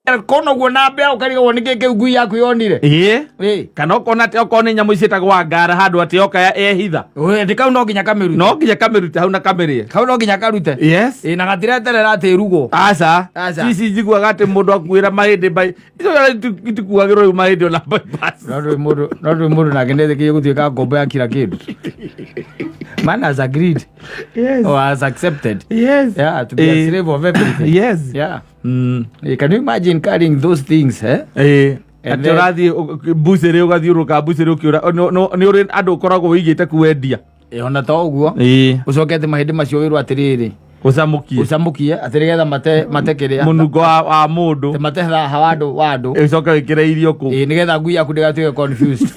Kona ũguo na mbĩa ũkarigagwo nĩkĩ kĩu ngui yaku yonire. Ĩĩ. Ĩĩ. Kana ũkona atĩ okorwo nĩ nyamũ ciĩtagwo ngara handũ atĩ yoka ehitha. Ĩ, kau no nginya kamĩrute. No nginya kamĩrute hau na kamĩrĩe. Kau no nginya karute. Yes. Ĩ, na gatireterera atĩ ĩrugwo. Aca. Aca. Ici njiguaga atĩ mũndũ akuĩra mahĩndĩ mbai. Icio itikuagĩrwo rĩu mahĩndĩ ona bypass. No ndũrĩ mũndũ, no ndũrĩ mũndũ nake nĩetĩkĩrie gũtuĩka ngombo ya kila kĩndũ. Man has agreed Yes. or has accepted. Yes. Yeah, to be a Eh. slave of everything. Yes. Yeah. Mm. Can you imagine carrying those things, eh? Ĩĩ. And Atĩ then- ũrathiĩ mbucĩrĩ ũgathiũrũrũka mbucĩrĩ ũkĩũra nĩ ũrĩ andũ ũkoragwo wĩigĩte kwendia. Ĩ, ona to ũguo. Ĩĩ. Ũcoke atĩ mahĩndĩ macio wĩrwo atĩrĩrĩ, Ũcamũkie. ũcamũkie atĩ nĩgetha mate mate kĩrĩa. Mũnungo wa mũndũ. Atĩ mate thaha wa andũ wa andũ. Ũcoke wĩkĩre irio kũu. Ĩ, nĩgetha ngui yaku ndĩgatuĩke confused.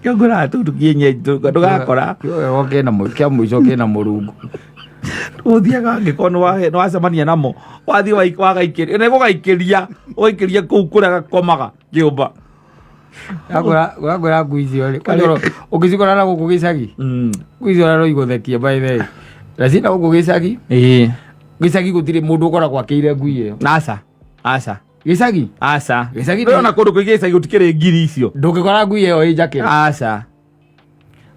Kĩongora tũu tũkienyeji ndũgakora. Kĩo kĩna kĩa mũico kĩna mũrungu. Ũthiaga angĩkorwo nĩ wacemania namo wathiĩ wagaikĩria nĩ gũgaikĩria ũgaikĩria kũu kũrĩa gakomaga kĩũmba. Ũrakwĩra ngui icio rĩ, kwanja ũngĩcikora na gũkũ gĩcagi, ngui icio no igũthekie by the way. Na cina gũkũ gĩcagi, Ĩĩ. gĩcagi gũtirĩ mũndũ ũkoragwo akĩire ngui ĩyo. Aca. Aca. Gĩcagi? Aca. Gĩcagi Ndĩrona kũndũ kũingĩ gĩcagi gũtikĩrĩ ngiri icio. Ndũngĩkora ngui ĩyo ĩ njakĩre. Aca.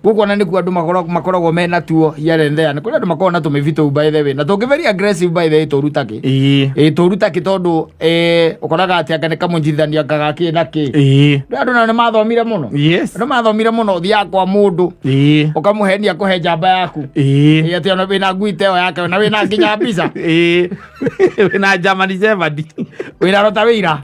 Gũkũ ona nĩkuo andũ makoragwo mena tuo here and there. Nĩ kũrĩ andũ makoragwo na tũmĩbi tũu by the way. Na tũngĩ very aggressive by the way tũru takĩ. Ĩĩ. Ĩ tũru takĩ tondũ ũkoraga atĩ anga nĩ kamũnyitithania gagakĩ na kĩ. Ĩĩ. Rĩu andũ nao nĩ mathomire mũno. Yes. Andũ mathomire mũno ũthiaga kwa mũndũ Ĩĩ. ũkamũhenia kũhe njamba yaku. Ĩĩ. Ĩ atĩ ona wĩna ngui ta ĩyo yake na wĩna nginya mbica. Ĩĩ. Wĩna German Shepherd. Wĩna rota wĩira.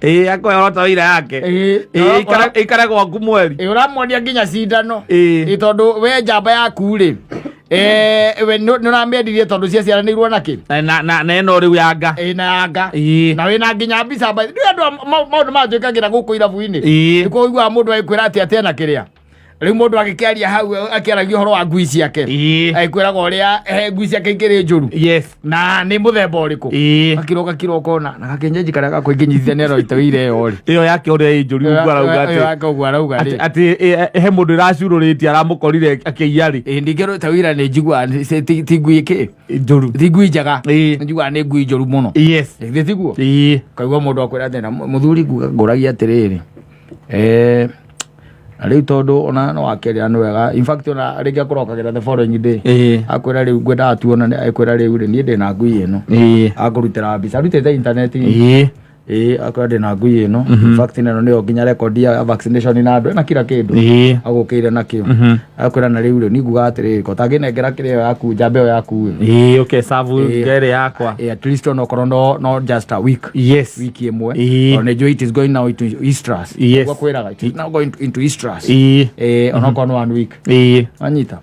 Ĩĩ akoya rota wĩira yake. Ĩĩ. Ĩĩ ikara gwaku mweri. Ĩ ũramuonia nginya cindano. Ĩĩ. Ĩ tondũ we njamba yaku rĩ we nĩ ũramĩendirie tondũ ciaciaranĩirwo na kĩ? Na na na ĩno rĩu yanga. Ĩ na yanga. Ĩĩ. Na wĩna nginya mbica mba. Rĩu andũ maũndũ maya twĩkagĩra gũkũ irabu-inĩ. Ĩĩ. Nĩkuo ũiguaga mũndũ agĩkwĩra atĩ atĩ ena kĩrĩa. Rĩu mũndũ agĩkĩaria hau akĩaragia ũhoro wa ngui ciake. Ĩĩ. Agĩkwĩraga ũrĩa ngui ciake ikĩrĩ njũru. Yes. Na nĩ mũthemba ũrĩkũ? Ĩĩ. Gakiro gakiro kona na gakĩenyenji karĩa gakwa ingĩnyitithania na itoire ĩyo rĩ. Ĩyo yake ũrĩa ĩ njũru ũguo arauga Ĩyo atĩ. yake ũguo arauga rĩ. Atĩ he mũndũ ĩracurũrĩtie aramũkorire akĩiya rĩ. Ĩ ningĩ tawira nĩ njiguaga ti ngui kĩ? Njũru. Ti ngui njega. Ĩĩ. Nĩ njiguaga nĩ ngui njũru mũno. Yes. Githĩ tiguo? Ĩĩ. Kaigua mũndũ akwĩra atĩ na mũthuri ngũragia atĩrĩrĩ. Na rĩu tondũ ona no akĩaria nĩ wega. In fact ona rĩngĩ akũrokagĩra the following day. Ĩĩ. Akwĩra rĩu ngwendaga tuonane, akwĩra rĩu rĩ niĩ ndĩna ngui ĩno. Ĩĩ. Akũrutĩra mbica arutĩte intaneti-inĩ. Ĩĩ. Ĩĩ akwĩra ndĩna ngui ĩno. In fact ĩno nĩyo nginya record ya vaccination na andũ na kila kĩndũ. Ĩĩ. Agũkĩire nakĩo. Akwĩra na rĩu rĩ niĩ ngugaga atĩrĩrĩ ko tangĩnengera kĩrĩa ĩyo yaku njamba ĩyo yaku ĩ. Ĩĩ ũkecabu Ĩĩ. ngere yakwa. Ĩĩ, at least onokorwo no just a week. Yes. Wiki ĩmwe. Ĩĩ. Tondũ nĩ njũĩ it is going now into estrus. Yes. Ũguo akwĩraga it is now going into estrus. Ĩĩ. Ĩĩ onokorwo nĩ one week. Ĩĩ. Wanyita.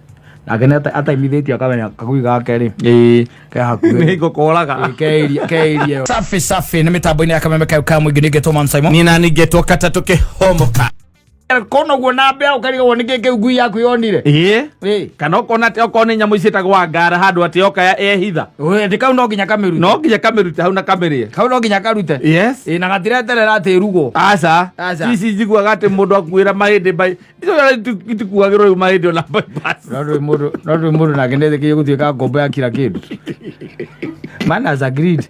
Nake nĩ ataimithĩtio akamenya kagui gake rĩ Ĩĩ. ke hakuhĩ. Nĩ ngũkũraga. Ĩĩ, ke area. Safi safi nĩ mĩtambo-inĩ ya kameme kayo ka mũingĩ nĩngetwo Man Simon. Niĩ nani ngetwo katatũ kĩhomoka. Kona ũguo na mbĩa ũkarigagwo nĩkĩ kĩu ngui yaku yonire. Ĩĩ. Ĩĩ. Kana ũkona atĩ okorwo nĩ nyamũ ciĩtagwo ngara handũ atĩ yoka ehitha. Ĩ, kau no nginya kamĩrute. No nginya kamĩrute hau na kamĩrĩe. Kau no nginya karute. Yes. Ĩ, na gatireterera atĩ ĩrugwo. Aca. Aca. Ici njiguaga atĩ mũndũ akuĩra mahĩndĩ mbai. Icio itikuagĩrwo rĩu mahĩndĩ ona bypass. No ndũrĩ mũndũ, no ndũrĩ mũndũ nake nĩetĩkĩrie gũtuĩka ngombo ya kila kĩndũ. Man has agreed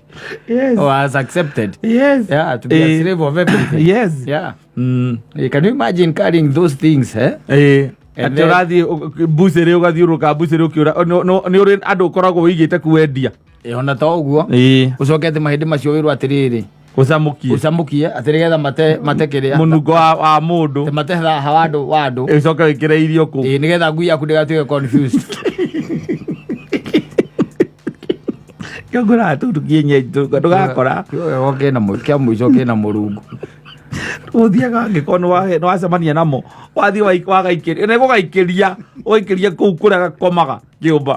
Yes. or has accepted. Yes. Yeah, to be a Ĩĩ. slave of everything. Yes. Yeah. Mm. Can you imagine carrying those things, eh? Ĩĩ. And Atĩ then- ũrathiĩ mbucĩrĩ ũgathiũrũrũka mbucĩrĩ ũkĩũra nĩ ũrĩ andũ ũkoragwo wĩigĩte kwendia. Ĩ, ona to ũguo. Ĩĩ. Ũcoke atĩ mahĩndĩ macio wĩrwo atĩrĩrĩ, Ũcamũkie. ũcamũkie atĩ nĩgetha mate mate kĩrĩa. Mũnungo wa mũndũ. Atĩ mate thaha wa andũ wa andũ. Ũcoke wĩkĩre irio kũu. Ĩ, nĩgetha ngui yaku ndĩgatuĩke confused. Kĩongora tũu tũkienyeji ndũgakora. Kĩo kĩna kĩa mũico kĩna mũrungu. Ũthiaga angĩkorwo nĩ wacemania namo wathiĩ wagaikĩria nĩ gũgaikĩria ũgaikĩria kũu kũrĩa gakomaga kĩũmba.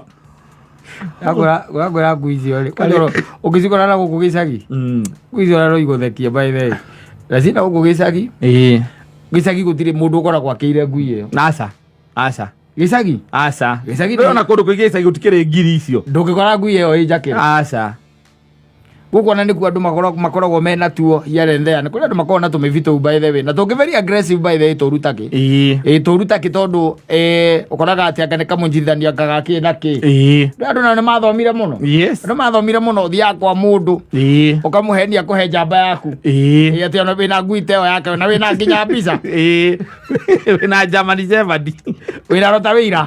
Ũrakwĩra ngui icio rĩ, kwanja ũngĩcikora na gũkũ gĩcagi, ngui icio no igũthekie by the way. Na cina gũkũ gĩcagi, Ĩĩ. gĩcagi gũtirĩ mũndũ ũkoragwo akĩire ngui ĩyo. Aca. Aca. Gĩcagi? Aca. Gĩcagi Ndĩrona kũndũ kũingĩ gĩcagi gũtikĩrĩ ngiri icio. Ndũngĩkora ngui ĩyo ĩ njakĩre. Aca. Gũkũ ona nĩkuo andũ makoragwo mena tuo here and there. Nĩ kũrĩ andũ makoragwo na tũmĩbi tũu, by the way, na tũngĩ very aggressive, by the way, tũru takĩ. Ĩ, tũru takĩ, tondũ ũkoraga atĩ anga nĩ kamũnyitithania gakĩ na kĩ. Andũ nao nĩ mathomire mũno. Andũ mathomire mũno, ũthiaga kwa mũndũ, ũkamũhenia kũhe njamba yaku. Ĩ, atĩ ona wĩna ngui ta ĩyo yake na wĩna nginya mbica. Wĩna German Shepherd. Wĩna rota wĩira.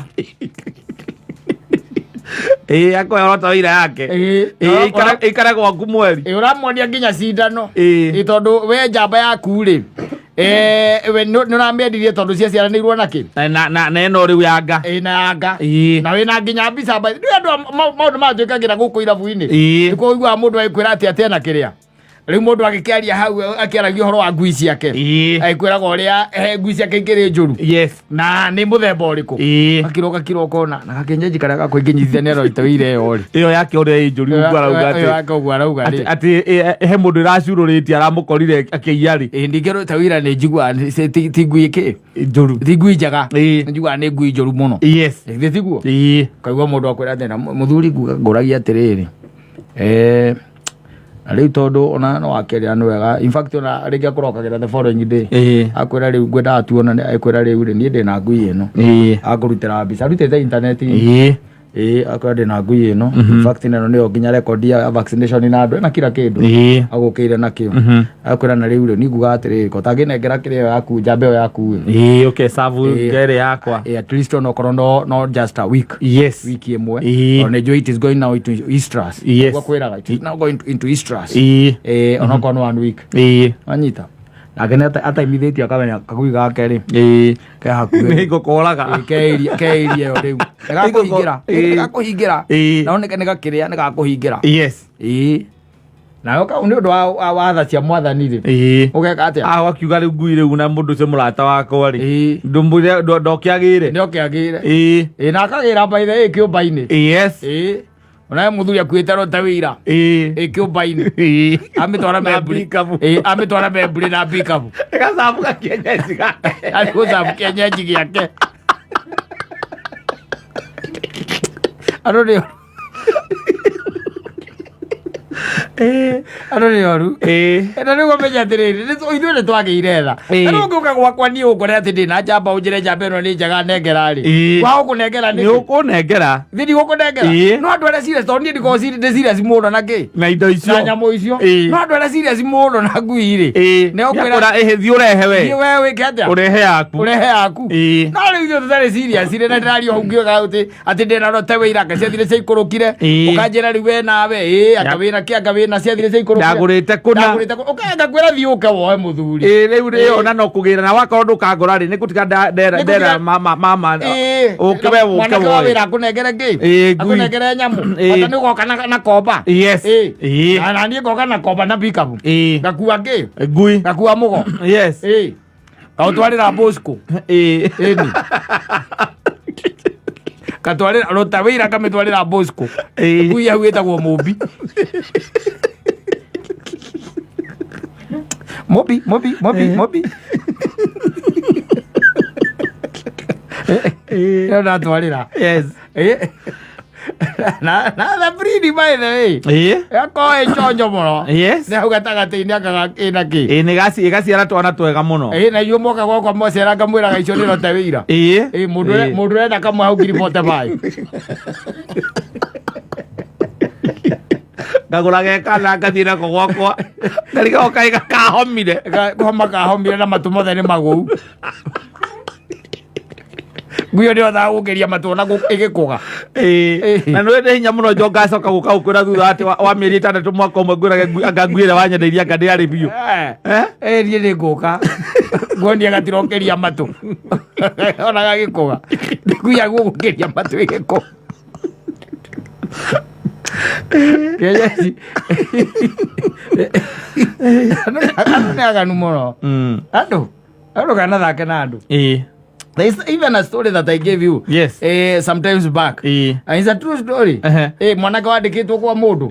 Akoya rota wĩira yake. Ikare gwaku mweri. Ĩ, ũramuonia nginya cindano. Ĩ, tondũ we njamba yaku rĩ, we nĩ ũramĩendirie tondũ ciaciaranĩirwo na kĩ. Na ĩno rĩu yanga. Ĩ, na yanga. Na wĩna nginya mbica. Nĩ andũ maũndũ maya twĩkagĩra gũkũ irabu-inĩ. Nĩkuo ũiguaga mũndũ agĩkwĩra atĩ atĩ ena kĩrĩa rĩu mũndũ agĩkĩaria hau, akĩaragia ũhoro wa ngui ciake, agĩkwĩraga ũrĩa ngui ciake ikĩrĩ njũru na nĩ mũthemba ũrĩkũ. Gakiro ũkona na gakĩenyenji karĩa gakwa ingĩnyitithania roita wĩira ĩyo rĩ. Ĩyo yake ũrĩa ĩ njũru, ũguo arauga Ĩyo atĩ yake ũguo arauga rĩ. Atĩ he mũndũ ĩracurũrĩtie aramũkorire akĩiya rĩ. Ĩ, ningĩ roita wĩira nĩ njiguaga ti ngui ĩkĩ. Njũru. Ti ngui njega. Nĩ njiguaga nĩ ngui njũru mũno. Githĩ tiguo? Kaigua mũndũ akwĩra atĩ na mũthuri nguga ngũragia atĩrĩrĩ, na rĩu tondũ ona no wakĩaria nĩ wega, in fact ona rĩngĩ akũrokagĩra the following day, akwĩra rĩu ngwendaga tuonane, akwĩra rĩu rĩ, niĩ ndĩna ngui ĩno, akũrutĩra mbica arutĩte intaneti. Ĩ, akwĩra ndĩna ngui ĩno, in fact ĩno nĩyo nginya record ya vaccination na andũ ena kila kĩndũ agũkĩire nakĩo. Akwĩra na rĩu rĩ, niĩ nguga atĩrĩrĩ, ko tangĩnengera kĩrĩa ĩyo yaku, njamba ĩyo yaku ĩ. Ũkecabu ngerĩ yakwa. Ĩ, at least onokorwo no just a week, wiki ĩmwe. Ona nĩnjũĩ it is going now into estrus. Ũguo kwĩraga it is now going into estrus. Onokorwo no one week. Wanyita nake nĩ ataimithĩtio akamenya kagui gake rĩ ke hakuhĩ. Nĩ ngũkoraga. Ĩ, ke area ĩyo rĩu nĩgakũhingĩra. Nĩgakũhingĩra. Nao nĩgakĩrĩa nĩgakũhingĩra. Ĩ, nayo kau nĩ ũndũ wa tha cia mwathani rĩ, ũgeka atĩa? Ah, wakiuga rĩu ngui rĩu na mũndũ ũcio mũrata wakwa rĩ, ndũmwĩre ndokĩagĩre. Nĩ okĩagĩre. Ĩ, na akagĩra mbaithe ĩ kĩũmba-inĩ. Ĩ, onawe mũthuri akuĩte rota wĩira. Ĩ, kĩũmba-inĩ. Amĩtwara Na memburi. pickup. Ĩ, amĩtwara memburi na pickup. Ĩgacabu gakienyeji gake. Arĩ gũcabu kĩenyenji gĩake. Andũ nĩ oru. Na rĩu ũmenye atĩrĩrĩ, ithuĩ nĩ twagĩire tha. Na rĩu ũngĩũka gwakwa niĩ ũngore atĩ ndĩna njamba, ũnjĩre njamba ĩno nĩ njega, nengera rĩ, wa gũkũnengera Nĩ nĩkĩ? Ũkũnengera. Niĩ ndigũkũnengera. No andũ arĩa serious, tondũ niĩ ndikoragwo ndĩ serious mũno na kĩ, Na indo icio. na nyamũ icio. No andũ arĩa serious mũno na ngui rĩ, nĩ ũkwĩra, Nĩakwĩra, ĩhĩ, thiĩ ũrehe we. Thiĩ we wĩke atĩa? Ũrehe yaku. Ũrehe yaku. No rĩu ithuĩ tũtarĩ serious rĩ, na ndĩraria hau ngiuga atĩ ndĩna rote wĩira, anga ciathire ciaikũrũkire. Ũkanjĩra rĩu we nawe ĩ anga wĩna kĩ, anga wĩna ciathire ciaikũrũkire. Ndagũrĩte kũna. Ndagũrĩte kũna. Ũkanga kwĩra thiĩ ũke woe mũthuri. Rĩu rĩ, ona no kũgĩra na wakorwo ndũkangora rĩ, nĩ gũtiga ndera Nĩ ndera gũtiga- mama ũke we ũke Mwanake wa woe. wĩra akũnengere ngĩ, Ngui. akũnengere nyamũ. Bata nĩ ũgoka na komba. Na niĩ ngoka na komba na pickup, ngakua ngĩ, Ngui. Ngakua mũgo. Kaũtwarĩra Bosco. Ĩni katwarĩra rota wĩira, kamĩtwarĩra Bosco. Ngui hau ĩtagwo Mũmbi, Mũmbi, Mũmbi, Mũmbi, Mũmbi. Ĩyo ndatwarĩra. Na thabrini, by the way, yakorwo ĩ chonjo mũno. Nĩ hau gatagatĩ-inĩ akaga ĩna kĩ. Nĩ ĩgaciara twana twega mũno. Ĩ, na inyuĩ moka gwakwa mwacera ngamwĩraga icio nĩ rote wĩira. Ĩ, mũndũ ũrenda kamwe hau ngiri 45. Ngagũra gekana ngathiĩ nako gwakwa ngarigagwo kaĩ gakahomire. Kũhoma kahomire na matũ mothe nĩ magũu. Ngui ĩyo nĩhotaga gũkĩria matũ ona ĩgĩkũga. Na nĩ nĩ hinya mũno njo ngacoka gũka gũkwĩra thutha atĩ wa mĩeri 6, mwaka ũmwe, ngwĩrage anga ngui ĩrĩa wanyendeirie anga ndĩarĩ biũ. Eh, niĩ nĩ ngũka nguonie gatirokĩria matũ ona gagĩkũga. Ngui yaguo gũkĩria matũ ĩgĩkũga. Kĩenyeji. Andũ nĩ aganu mũno. Andũ kanathake na andũ. There is even a story that I gave you sometimes back. And it's a true story. Mwanake wandĩkĩtwo kwa mũndũ.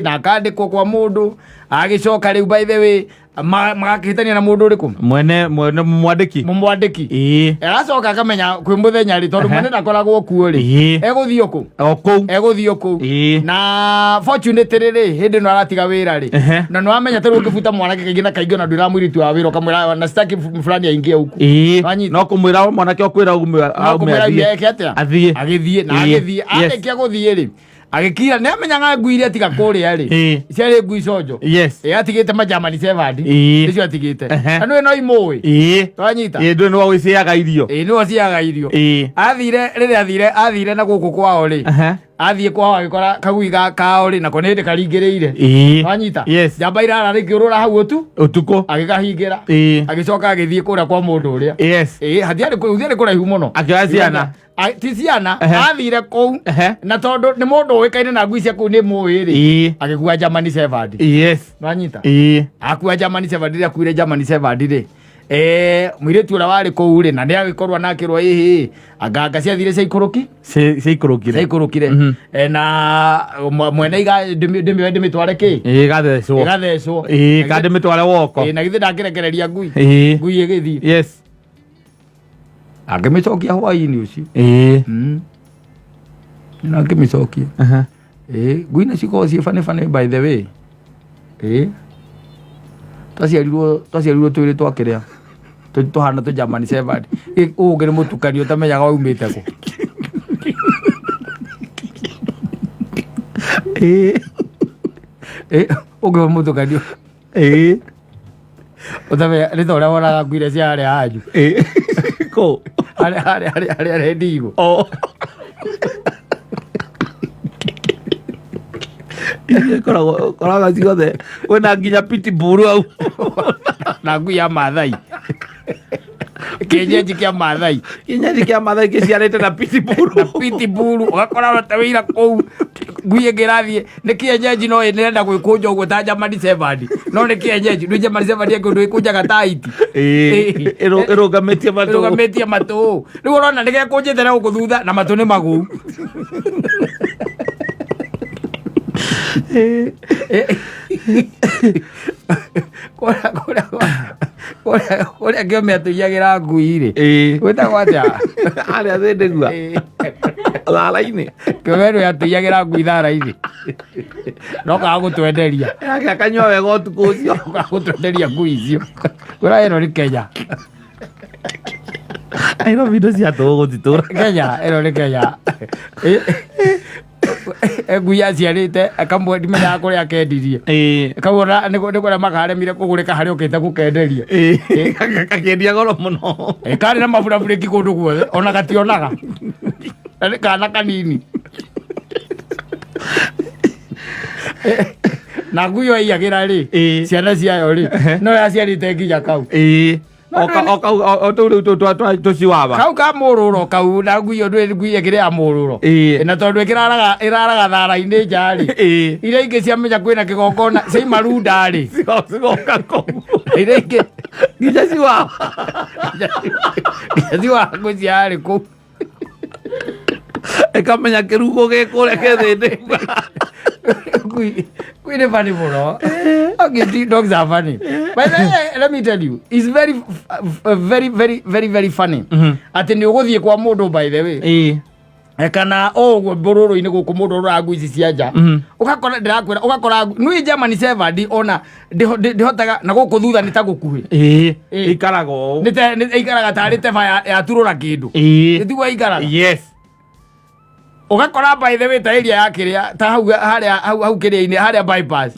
Na akandĩkwo kwa mũndũ. Agĩcoka rĩu, by the way, magakĩhĩtania na mũndũ ũrĩkũ? Mwene mwandĩki. Mũmwandĩki. Aracoka akamenya kwĩ mũthenya rĩ, tondũ mwene ndakoragwo kuo rĩ, egũthiĩ kũ? O kũu. Egũthiĩ kũu. Na fortunately rĩ, hĩndĩ ĩno aratiga wĩra rĩ, na nĩ wamenya tarĩu ũngĩbuta mwanake kaingĩ na kaingĩ, ona ndwĩra mũirĩtu wa wĩra, ũkamwĩra na sitaki fulani aingie huku. Wanyita? No kũmwĩra mwanake ũkwĩra ume. No kũmwĩra athiĩ. eke atĩa? Athiĩ. Agĩthiĩ na agĩthiĩ. Arĩkia gũthiĩ rĩ, agĩkira nĩ amenyaga ngui iria tiga kũrĩa rĩ, ciarĩ ngui conjo. Atigĩte ma German Shepherd. Nĩcio atigĩte. Na nĩwe no imũĩ. Wanyita? Ĩĩ, ndũĩ nĩwe ũgĩciaga irio. Ĩĩ, nĩwe ũciaga irio. Athire, rĩrĩa athire na gũkũ kwao rĩ, athiĩ kwao agĩkora kagui ga kao rĩ, nako nĩ hĩndĩ karingĩrĩire. Wanyita? Yes. Njamba irara rĩkĩũrũra hau ũtu. Ũtukũ. Agĩkahingĩra. Agĩcoka agĩthiĩ kũrĩa kwa mũndũ ũrĩa. Ĩĩ, hatiarĩ kũraihu mũno. Akĩoya ciana. Ti ciana. Athire kũu na tondũ nĩ mũndũ ũĩkaine na ngui cia kũu nĩ mũĩ rĩ, agĩkua German Shepherd. Wanyita? Akua German Shepherd rĩ, akuire German Shepherd rĩ, mũirĩtu ũrĩa warĩ kũu rĩ, na nĩ agĩkorwo anakĩrwo ĩhĩ anganga ciathire ciaikũrũki. Ciaikũrũkire. Ciaikũrũkire. Na mwene iga ndĩmĩoe ndĩmĩtware kĩ? Ĩĩ, gathecwo. Ĩgathecwo. Ĩĩ, ka ndĩmĩtware woko. Na githĩ ndangĩrekereria ngui? Ngui ĩgĩthiĩ. Angĩmĩcokia hwaĩ-inĩ ũcio. Na angĩmĩcokia. Ĩĩ, ngui nĩ cikoragwo ciĩ funny funny, by the way. Ĩĩ, twaciarirwo twĩrĩ twakĩrĩa tũhana tũ German Shepherd. Ũũ ũngĩ nĩ mũtukanio ũtamenyaga waumĩte kũ. Ĩĩ, ũngĩ nĩ mũtukanio ũtamenya nĩ ta ũrĩa wonaga ngui iria cia harĩa hanyu. Kũ? Harĩa rendigo. O. Iria koragwo ciothe kwĩna nginya pitbull hau. Na ngui ya Mathai, kĩenyenji kĩa Mathai. Kĩenyenji kĩa Mathai kĩciarĩte na pitbull. Na pitbull, ũgakora ũrata wĩira kũu ngui ĩngĩ ĩrathiĩ nĩ kĩenyenji, no ĩrenda gwĩkũnja ũguo ta German Shepherd, no nĩ kĩenyenji. Nĩ German Shepherd ĩngĩ ũndũ ĩkũnjaga ta iti. Ĩrũgamĩtie matũ. Ĩrũgamĩtie matũ. Rĩu ũrona nĩ gekũnjĩte na gũkũ thutha na matũ nĩ magũu. Kũrĩa kĩome atũiyagĩra ngui rĩ, gwĩtagwo atĩa? Harĩa thĩndĩgua thara-inĩ. Kĩome nĩ atũiyagĩra ngui thara-inĩ, no kaga gũtwenderia. Yake akanyua wega ũtukũ ũcio. Kaga gũtwenderia ngui icio. Kwĩra ĩno nĩ Kenya. Nairobi indo cia tũũ gũtitũra. Kenya ĩno nĩ Kenya. Ngui aciarĩte akamwe, ndimenyaga kũrĩa akendirie. Kau ona nĩ kũrĩa makaremire kũgũrĩka harĩa ũkĩte gũkenderia. Gakĩendia goro mũno. Karĩ na maburaburĩki kũndũ guothe, ona gationaga. Na nĩ kana kanini. Na ngui ĩyo ĩiyagĩra rĩ, ciana ciayo rĩ, no yaciarĩte nginya kau. O tũu rĩu tũciwawa. Kau ka mũrũro kau, na ngui ĩyo ndũĩ ngui ĩkĩrĩ ya mũrũro. Na tondũ ĩkĩraraga ĩraraga thara-inĩ nja rĩ, iria ingĩ ciamenya kwĩna kĩgongona ciaima runda rĩ, Cigoka kũu. Iria ingĩ nginya ciwawa. Nginya ciwawa ciarĩ kũu. Ĩkamenya kĩrugo gĩ kũrĩa kĩthĩndĩ. Ngui nĩ funny mũno. Okay, dogs are funny. But let me tell you, it's very very very very very funny atĩ nĩ ũgũthiĩ kwa mũndũ, by the way, kana o ũguo mbũrũrũ-inĩ gũkũ, mũndũ ũroraga ngui ici cia nja, ũgakora, ndĩrakwĩra, ũgakora nui German Shepherd ona ndĩhotaga na gũkũ thutha nĩ ta gũkuhĩ. Ikaraga ũũ. Nĩ ikaraga tarĩ teba yaturũra kĩndũ. Nĩtiguo ikaraga. Ũgakora, by the way, ta area ya kĩrĩa, ta hau harĩa hau kĩrĩa-inĩ harĩa bypass,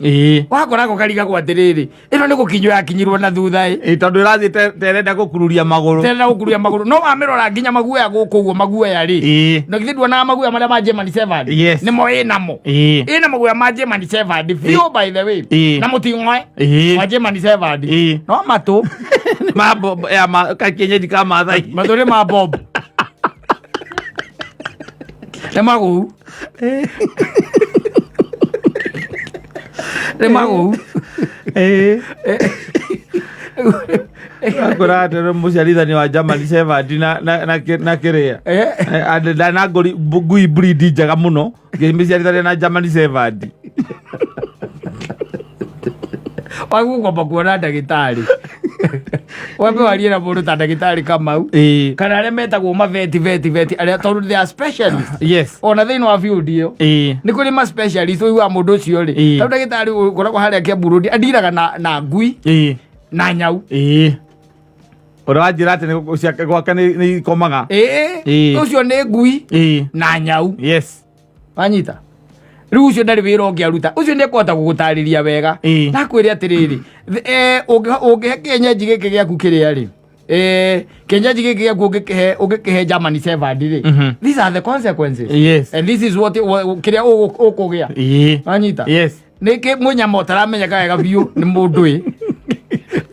ũgakora gũkarigagwo atĩrĩrĩ, ĩno nĩ gũkinywo yakinyirwo na thutha ĩ? Tondũ ĩrathiĩ ta ĩrenda gũkururia magũrũ. Tena gũkururia magũrũ, no wamĩrora nginya maguoya gũkũ ũguo, maguoya rĩ, na githĩ nduonaga maguoya marĩa ma German Shepherd? Nĩmo ĩnamo. Ĩna maguoya ma German Shepherd biũ, by the way, na mũting'oe wa German Shepherd. No matũ Ma bo- ya kakienyeji ka Mathai. Matũ nĩ ma Bob, nĩ magũu, nĩ magũu. Akora atĩ nĩ mũciarithania wa German Shepherd na kĩrĩa. Na ngui breed njega mũno ngĩmĩciarithania na German Shepherd. Wagwo kwamba kuona ndagĩtarĩ, wambe warie na mũndũ ta ndagĩtarĩ Kamau kana arĩa metagwo maveti veti veti arĩa, tondũ they are specialists ona thĩinĩ wa field ĩyo. Nĩ kũrĩ ma specialist, ũiguaga mũndũ ũcio rĩ, tondũ ndagĩtarĩ ũkoragwo harĩa Kiambu Road andiraga na ngui na nyau. Ũrĩa wanjĩra atĩ nĩ ciake gwake nĩ ikomaga. Ũcio nĩ ngui na nyau. Wanyita, rĩu ũcio ndarĩ wĩra ũngĩ aruta, ũcio nĩ ekũhota gũgũtarĩria wega. Nakwĩre atĩrĩrĩ, ũngĩhe kĩenyenji gĩkĩ gĩaku kĩrĩa rĩ, kĩenyenji gĩkĩ gĩaku ũngĩkĩhe German Shepherd rĩ, these are the consequences and this is what kĩrĩa ũkũgĩa. Wanyita? Nĩ kĩ mũnyama ũtaramenyeka wega biũ nĩ mũndũ ĩ,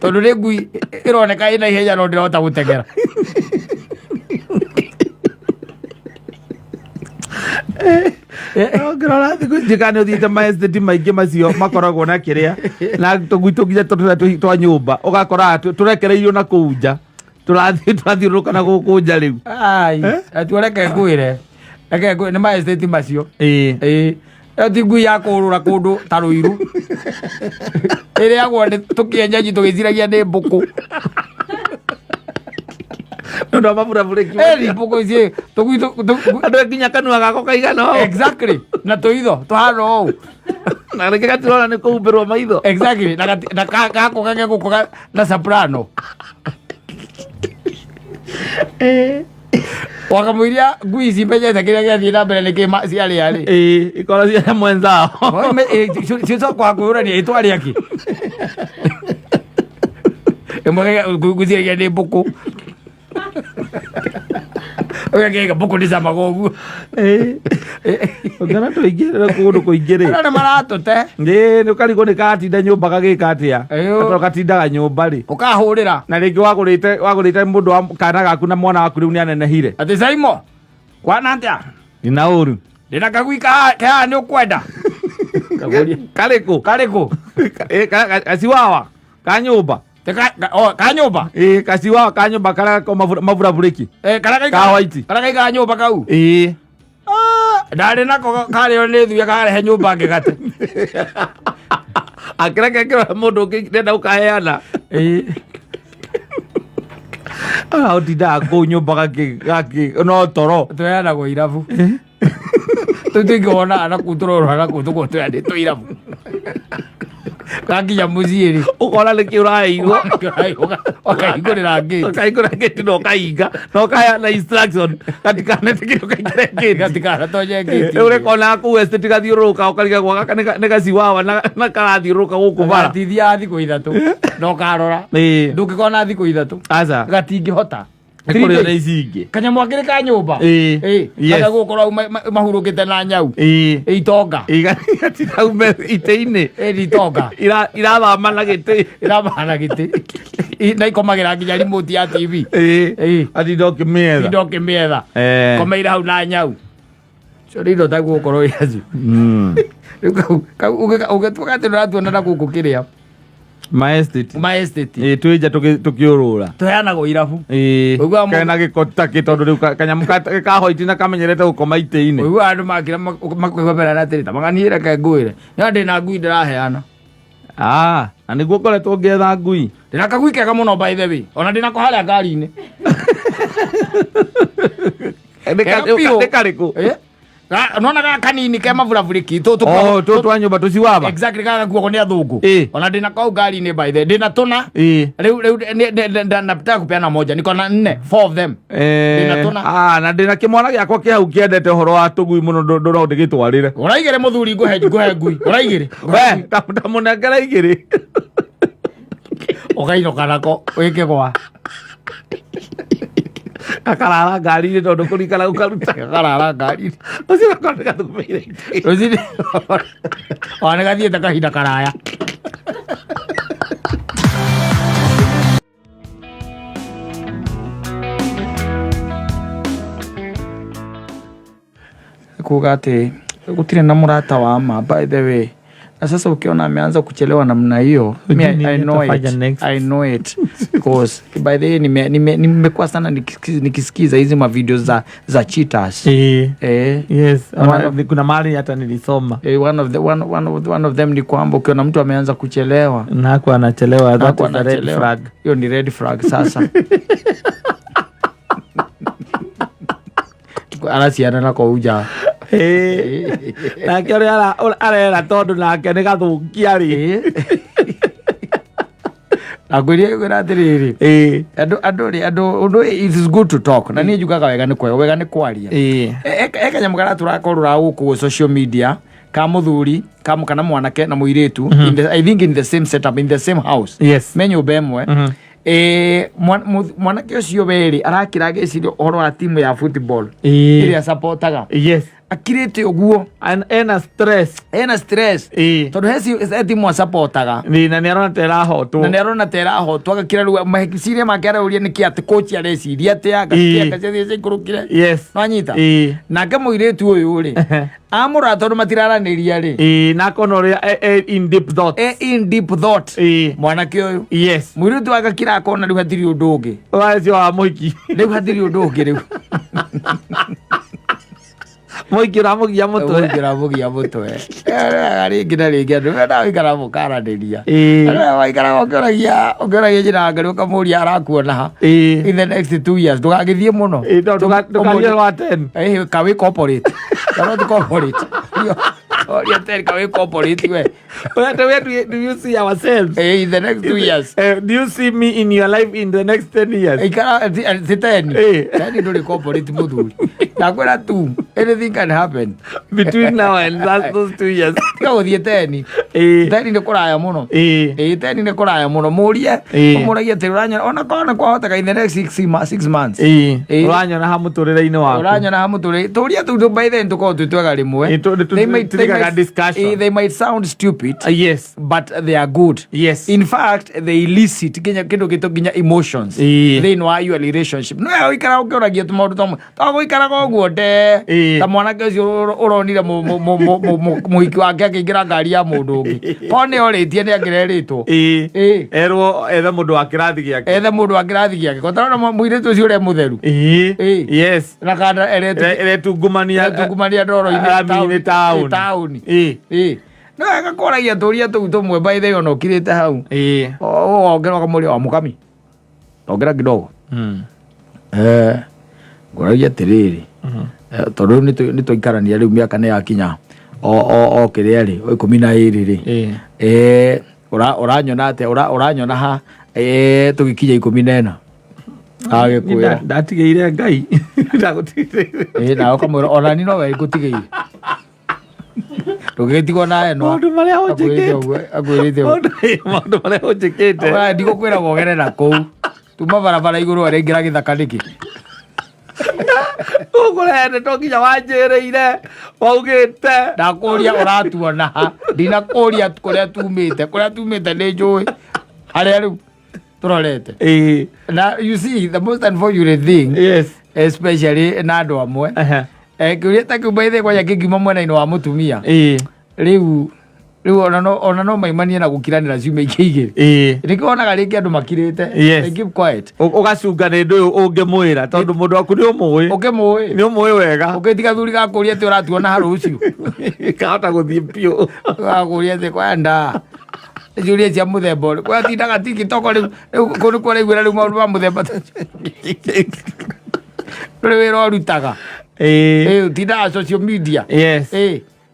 tondũ nĩ ngui ĩroneka ĩna ihenya no ndĩrahota gũteng'era. Ngĩrora thikũ ici kana nĩ ũthiĩte maesteti maingĩ macio makoragwo na kĩrĩa na tũgui tũnginya tũrĩa twa nyũmba, ũgakora tũrekereirio na kũu nja, tũrathiĩ tũrathiũrũrũka na gũkũ nja rĩu. Ai, atuo reke ngwĩre, reke ngwĩre, nĩ maesteti macio. Ĩĩ, ĩyo ti ngui ya kũrũra kũndũ ta rũiru ĩrĩagwo nĩ tũkĩenyenji tũgĩciragia nĩ mbũkũ. Nĩ ũndũ wa maburabũrĩki. Ĩni mbũkũ ici tũgui Andũ nginya kanua gako kaigana ũũ. Exactly, na tũitho tũhana ũũ. Na rĩngĩ gatirona nĩ kũhumbĩrwo maitho. Exactly, na na gako gake gũkũ na soprano wakamũiria ngui ici menyete kĩrĩa gĩathiĩ na mbere nĩkĩ ciarĩa rĩ. Ĩĩ, ikorwo cia mwenzao. Cicoka kwĩyũrania ĩtwarĩa kĩ ĩmwe ngwĩciragia nĩ mbũkũ, ũgakĩga mbũkũ nĩ camaga ũguo. Ũngĩona tũingĩ kũndũ kũingĩ rĩ. Andũ nĩ maratũte. Ĩĩ, nĩ ũkarigwo nĩ katinda nyũmba gagĩka atĩa. Ĩyo. Tondũ gatindaga nyũmba rĩ. Ũkahũrĩra. Na rĩngĩ wagũrĩte mũndũ wa kana gaku na mwana waku rĩu nĩ anenehire. Atĩ Saimo kwana atĩa? Ndina ũru. Ndĩna kagui kahaha nĩ ũkwenda? Karĩkũ? Karĩkũ? Gaciwawa ka nyũmba. Te o, ka nyũmba. Ĩĩ, gaciwawa ka nyũmba karĩa gako maburabũrĩki. Karĩa Ka white. Karĩa gaikara nyũmba kau. Ĩĩ. Ndarĩ nako karĩo nĩ thuya karehe nyũmba ngĩgate. Akĩreke kĩrora mũndũ ũngĩ ndenda gũkaheana. Ũtindaga kũu nyũmba gakĩ no toro. Tweanagwo irabu tũu tũingĩwonaga na kũu tũrorora na kũu tũkorwo tweanĩtwo irabu gakinya mũciĩ rĩ, Ũkona nĩkĩ ũraheirwo. Ũkahingũrĩra ngĩti. Ũkahingũra ngĩti na ũkahinga na ũkaheana instruction gatikanetĩkĩre ũkaingĩre ngĩti. Gatikanatonye ngĩti. Rĩu rĩkonaga kũu estate gathiũrũrũka, ũkarigagwo gaka nĩ gaciwawa na karathiũrũrũka gũkũ bara. Gatithiaga thikũ 3 na ũkarora. Ndũngĩkona thikũ 3. Aca. Gatingĩhota. Nĩ kũrĩo na ici ingĩ. Kanyamũ akĩrĩ ka nyũmba. Yes. Kana gũkorwo au mahurũkĩte na nyau. Itonga. Gatiraume itĩ-inĩ. Ĩ, itonga. Irathama na gĩtĩ. Iramana gĩtĩ na ikomagĩra nginya remote ya TV. Atinda ũkĩmĩetha. Tinda ũkĩmĩetha. Komeire hau na nyau cio nĩ indo tagũkorwo iracio. Rĩu kau ũgĩtuĩka atĩ ndũratuona na gũkũ kĩrĩa Ma estate. Ma estate. Ĩĩ, twĩ nja tũkĩũrũra. Tũheanagwo irabu. Ũiguaga Kena gĩko ta kĩ, tondũ rĩu kanyamũ ka hoiti na kamenyerete gũkoma itĩ-inĩ. Ũiguaga andũ makĩra makoiga merana atĩrĩ, ta maganiĩ, reke ngwĩre nĩ ndĩ na ngui ndĩraheana. Ah, na nĩguo ngoretwo ngĩetha ngui. Ndĩna kagui kega mũno, by the way, ona ndĩnako harĩa ngari-inĩ. Nĩ Kega biũ. Nĩ karĩkũ? Nona gaka kanini ke maburabũrĩki Oh, tũ twa nyũmba tũciwaba. Exactly, gaka gakuagwo nĩ athũngũ. Ona ndĩna kau ngari-inĩ, by the way, ndĩna tũna. Rĩu nataka kupeana moja, niko na nne, four of them. Ndĩna tũna. Ah, na ndĩna kĩmwana gĩakwa kĩ hau kĩendete ũhoro wa tũgui mũno, ndũno ndĩgĩtwarĩre. Ũraigĩre mũthuri, ngũhe ngui ũraigĩre. We tamũnengera igĩrĩ. Ũkainũka nako wĩkĩgwa. Gakarara ngari-inĩ tondũ kũrikara gũkaruta. Gakarara ngari-inĩ. Ũcio nako nĩ gathũmĩire itĩ. Rũcinĩ ona nĩ gathiĩte kahinda karaya. Kuga atĩ gũtirĩ na mũrata wa ma, by the way. Na sasa ukiona ameanza kuchelewa namna hiyo, Hujui mi nini I know atafanya it. next. I know it because by the way nimekuwa sana nikisikiza hizi mavideo za cheaters. Yes. Kuna mahali hata nilisoma. One of the, one, one of, one of them ni kwamba ukiona mtu ameanza kuchelewa nako anachelewa, that hakuwa is a red anachelewa, flag. Hiyo ni red flag sasa. Araciana na kouja. Nake ũrĩa arera tondũ nake nĩ gathũkia rĩ. Akwĩria kwĩra atĩrĩrĩ, andũ rĩ, andũ ũndũ, it is good to talk, na niĩ njugaga wega nĩ kwega, wega nĩ kwaria. E kanyamũ karĩa tũrakorũra gũkũ social media ka mũthuri kana mwanake na mũirĩtu, I think in the same setup, in the same house, me nyũmba ĩmwe. Mwanake ũcio werĩ arakira agĩciria ũhoro wa timu ya football ĩrĩa supportaga. Akirĩte ũguo. Ena stress. Ena stress tondũ he timu asapotaga. Na nĩ arona ta ĩrahotwo. Na nĩ arona ta ĩrahotwo, agakira rĩu meciria make arauria nĩkĩ atĩ coach areciria atĩa, agaciathiĩ ciikũrũkire. Nwanyita? Nake mũirĩtu ũyũ rĩ, amũrora tondũ matiraranĩria rĩ, Na akona ũrĩa in deep thought. In deep thought. Mwanake ũyũ, mũirĩtu agakira akona rĩu hatirĩ ũndũ ũngĩ. Wacio wa mũiki. Rĩu hatirĩ ũndũ ũngĩ rĩu. Mũiki ũramũgia mũtwe. Ũramũgia mũtwe rĩngĩ na rĩngĩ. Andũ mena waikara mũkaranĩria. Waikaraga ũkĩũragia njĩra ya Ngai, ũkamũria arakuona ha in the next 2 years. Ndũgagĩthiĩ mũno. No, ndũkarie rwa 10. Kawĩ corporate kana ti corporate oria ten kawĩ corporate we. Where do you see ourselves? In the next 2 years. Do you see me in your life in the next 10 years? Ikara ti 10. 10 ndũrĩ corporate, mũthuri, ndakwĩra tu anything can happen between now and those 2 years. Tiga gũthiĩ 10. 10 nĩ kũraya mũno. Ĩĩ, 10 nĩ kũraya mũno. Mũrie, ũmũragie atĩ ũranyona ona korwo nĩ kwahoteka in the next 6 months. Ũranyona ha mũtũrĩre-inĩ waku? Ũranyona ha mũtũrĩre? Tũria tu by then tũkorwo twĩ twega rĩmwe. Tũtigaga discussion. They might sound stupid, but they are good. In fact, they elicit nginya kĩndũ gĩtũ nginya emotions thĩinĩ wa your relationship. No ũikara ũkĩũragia tũmaũndũ tamwe tagũikaraga ũguo nde ta mwanake ũcio ũronire mũhiki wake akĩingĩra ngari ya mũndũ ũngĩ, korwo nĩ orĩtie nĩ angĩrerĩtwo. Erwo ethe mũndũ wa kĩrathi gĩake. Ethe mũndũ wa kĩrathi gĩake kotarona mũirĩtu ũcio ũrĩa mũtheru. Na kana Eretungumania. Etungumania ndoro-inĩ. Rami-inĩ taũni. Taũni. No wega kũragia tũria tũu tũmwe by the way ona ũkirĩte hau. Wongera ũkamũria wa mũkami ongera kidogo. Ngũragia atĩrĩrĩ, tondũ rĩu nĩ twaikarania rĩu mĩaka nĩ yakinya o kĩrĩa rĩ, o 12 rĩ. Ũranyona atĩa? Ũranyona ha tũgĩkinya 14 agĩkwĩra? Ndatigĩire Ngai. Ndagũtigĩire. Nawe ũkamwĩra ona ni nowe ngũtigĩire, ndũgĩtigwo na eno. Maũndũ marĩa Akwĩrĩte ũnjĩkĩte. ũguo, akwĩrĩte ũguo. Maũndũ marĩa ũnjĩkĩte. Ndigũkwĩra wogere na kũu tuma barabara igũrũ arĩingĩra gĩthaka nĩkĩ? Ũkũrehete to nginya wanjĩrĩire waugĩte. Ndakũria ũratuona ha, ndinakũria kũrĩa tumĩte. Kũrĩa tumĩte nĩ njũĩ harĩa rĩu tũrorete. Na you see the most unfortunate thing, especially na andũ amwe, kĩũria ta kĩu by the way kwanja kĩngiuma mwena-inĩ wa mũtumia, rĩu ona no maimanie na gũkiranĩra ciumia ingĩ 2. Nĩkĩo wonaga rĩngĩ andũ makirĩte. They keep quiet. Ũgacunga nĩ ndũ ũyũ ũngĩmwĩra tondũ mũndũ waku nĩ ũmũĩ. Ũkĩmũĩ. Nĩ ũmũĩ wega. Ũkĩtiga thuri gakũria atĩ ũratuona ha rũciũ. Kahota gũthiĩ biũ. Gakũria atĩ kwenda ciũria cia mũthemba ũrĩkũ kwatindaga TikTok rĩu kũndũ kũraiguĩra rĩu maũndũ ma mũthemba ta ndũrĩ wĩra ũrutaga. Ũtindaga social media.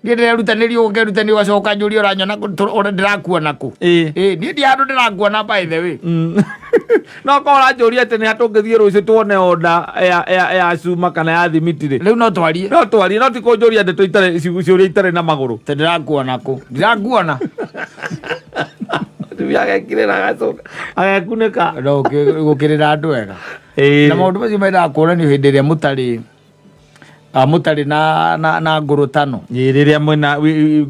Niĩ ndĩrerutanĩria ũkerutanĩria ũgacoka njũria ũranyona kũ, ũrĩa ndĩrakuona kũ. Niĩ ndi handũ ndĩrakuona by the way. No korwo ũranjũria atĩ nĩ ha tũngĩthiĩ rũciũ tuone onda ya cuma kana ya thimiti rĩ, rĩu no twarie. No twarie, no ti kũnjũria ndeto itarĩ ciũria itarĩ na magũrũ. Atĩ ndĩrakuona kũ, ndirakuona. Mũtumia agekirĩra agacoka agekunĩka. No gũkĩrĩra andũ wega. Na maũndũ macio mendaga kuonanio hĩndĩ ĩrĩa mũtarĩ Mũtarĩ na ngũrũtano. Ĩ, rĩrĩa mwĩna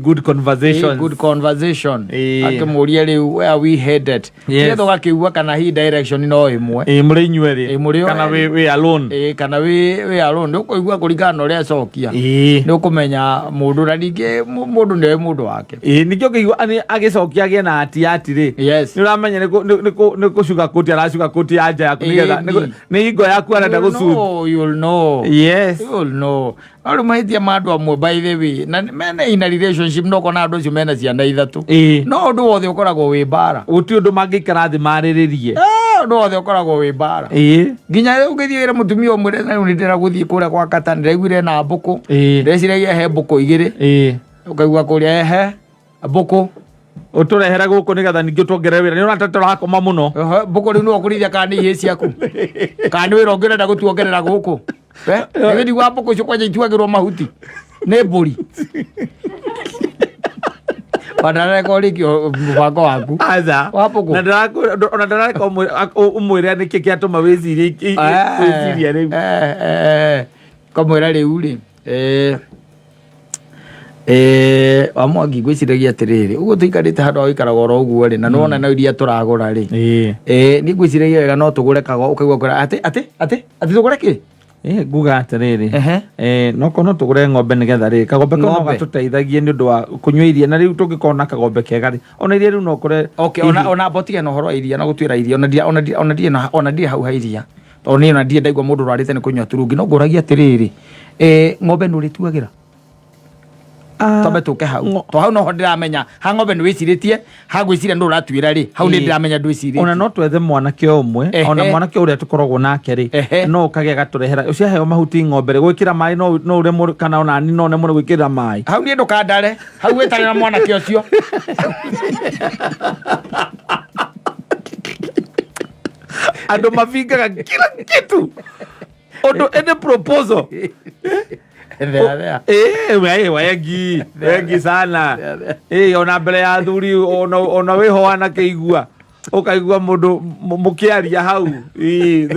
good conversations. Good conversation. Ĩ. Akĩmũria rĩu, where are we headed? Yes. Nĩgetha ũgakĩigua kana hi direction no ĩmwe. Ĩ, mũrĩ inyuerĩ. Ĩ, mũrĩ o kana erĩ. wĩ alone. Ĩ, kana wĩ alone, nĩ ũkũigua kũringana na ũrĩa acokia. Nĩ ũkũmenya mũndũ, na ningĩ mũndũ nĩoĩ mũndũ wake. Ĩ, ningĩ ũkĩigua agĩcokia agĩe na ati ati rĩ, nĩ ũramenya nĩ kũcuga kũti aracuga kũti ya nja yaku nĩgetha nĩ hingo yaku arenda You'll gũcu know, you'll know. Yes. You'll know. No rĩu mahĩtia ma andũ amwe, by the way, na mena ina relationship, no kona andũ acio mena ciana ithatũ, no ũndũ wothe ũkoragwo wĩ mbara. Gũtirĩ ũndũ mangĩikara thĩ marĩrĩrie. Ũndũ wothe ũkoragwo wĩ mbara. Nginya rĩu ũngĩthiĩ wĩre mũtumia ũmwĩre, na rĩu nĩ ndĩrenda gũthiĩ kũrĩa kwa kata, ndĩraiguire na mbũkũ, ndĩreciragia he mbũkũ igĩrĩ, ũkaigua kũrĩa ehe mbũkũ. Ũtũrehere gũkũ nĩgetha ningĩ ũtuongerere wĩra, nĩ ũrata tũrakoma mũno. Ehe, mbũkũ rĩu nĩwe ũkũrĩithia kana nĩ ihĩĩ ciaku kana nĩ wĩra ũngĩ ũrenda gũtuongerera gũkũ? Nĩ wa mbũkũ icio kwanja ituagĩrwo mahuti nĩ mbũri wanareka ũrĩkie mũbango waku. Aca. Wa mbũkũ. Na ona ndarareka ũmwĩre nĩkĩ kĩatũma wĩcirie wĩcirie rĩu. Kamwĩra rĩu rĩ, wa Mwangi, ngwĩciragia atĩrĩrĩ, ũguo tũikarĩte handũ ha gũikaraga oro ũguo rĩ, na nĩwona no iria tũragũra rĩ, niĩ ngwĩciragia wega no tũgũre kago. Ũkaigua kwĩra atĩ tũgũre kĩ? Nguga atĩrĩrĩ, Ehe. No korwo no tũgũre ng'ombe nĩgetha rĩ kagombe kau no Ng'ombe. gatũteithagie nĩ ũndũ wa kũnyua iria, na rĩu tũngĩkorwo na kagombe kega rĩ, ona iria rĩu no kũre. Okay, ona mbotige na ũhoro wa iria na gũtuĩra iria, ona ndirĩ ona ndirĩ ona ndirĩ na ona ndirĩ hau ha iria, tondũ niĩ ona ndirĩ ndaigua mũndũ ũrwarĩte nĩ kũnyua turungi. No ngũragia atĩrĩrĩ, ng'ombe nĩ ũrĩtuagĩra? Twambe tũke hau, to hau noho ndĩramenya ha ng'ombe nĩ wĩcirĩtie, ha ngwĩciria nĩ ũratuĩra rĩ, hau nĩ ndĩramenya ndwĩcirĩtie. Ona no twethe mwanake ũmwe, ona mwanake ũrĩa tũkoragwo nake rĩ, no ũkagĩa gatũrehera ũciaheo mahuti ng'ombe rĩ, gwĩkĩra maĩ no ũremwo, kana ona ni no nemwo nĩ gwĩkĩra maĩ. Hau niĩ ndũkandare, hau wĩtane na mwanake ũcio. Andũ mabingaga kila kitu, ũndũ any proposal. Thea, thea. Wengi wengi sana. Ona mbere ya athuri, ona wĩho anakĩigua, ũkaigua mũndũ mũkĩaria hau,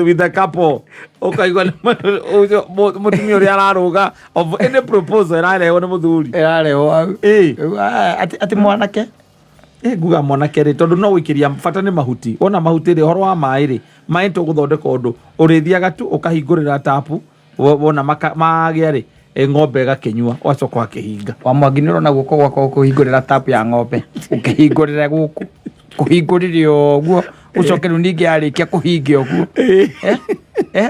with the couple, ũkaigua ũcio mũtumia ũrĩa ararũga of any proposal ĩrarehwo nĩ mũthuri. Ĩrarehwo hau. Rĩu, atĩ mwanake. Nguga mwanake rĩ, tondũ no gũikĩria bata nĩ mahuti, wona mahuti rĩ, ũhoro wa maĩ rĩ, maĩ tũgũthondeka ũndũ ũrĩthiaga tu ũkahingũrĩra tapu, wona magĩa rĩ, ng'ombe ĩgakĩnyua, ũgacoka ũgakĩhinga. Wa Mwangi, nĩ ũrona guoko gwakwa kũhingũrĩra tapu ya ng'ombe, ũkĩhingũrĩre gũkũ, kũhingũrĩre ũguo, ũcoke rĩu ningĩ yarĩkia kũhingia ũguo.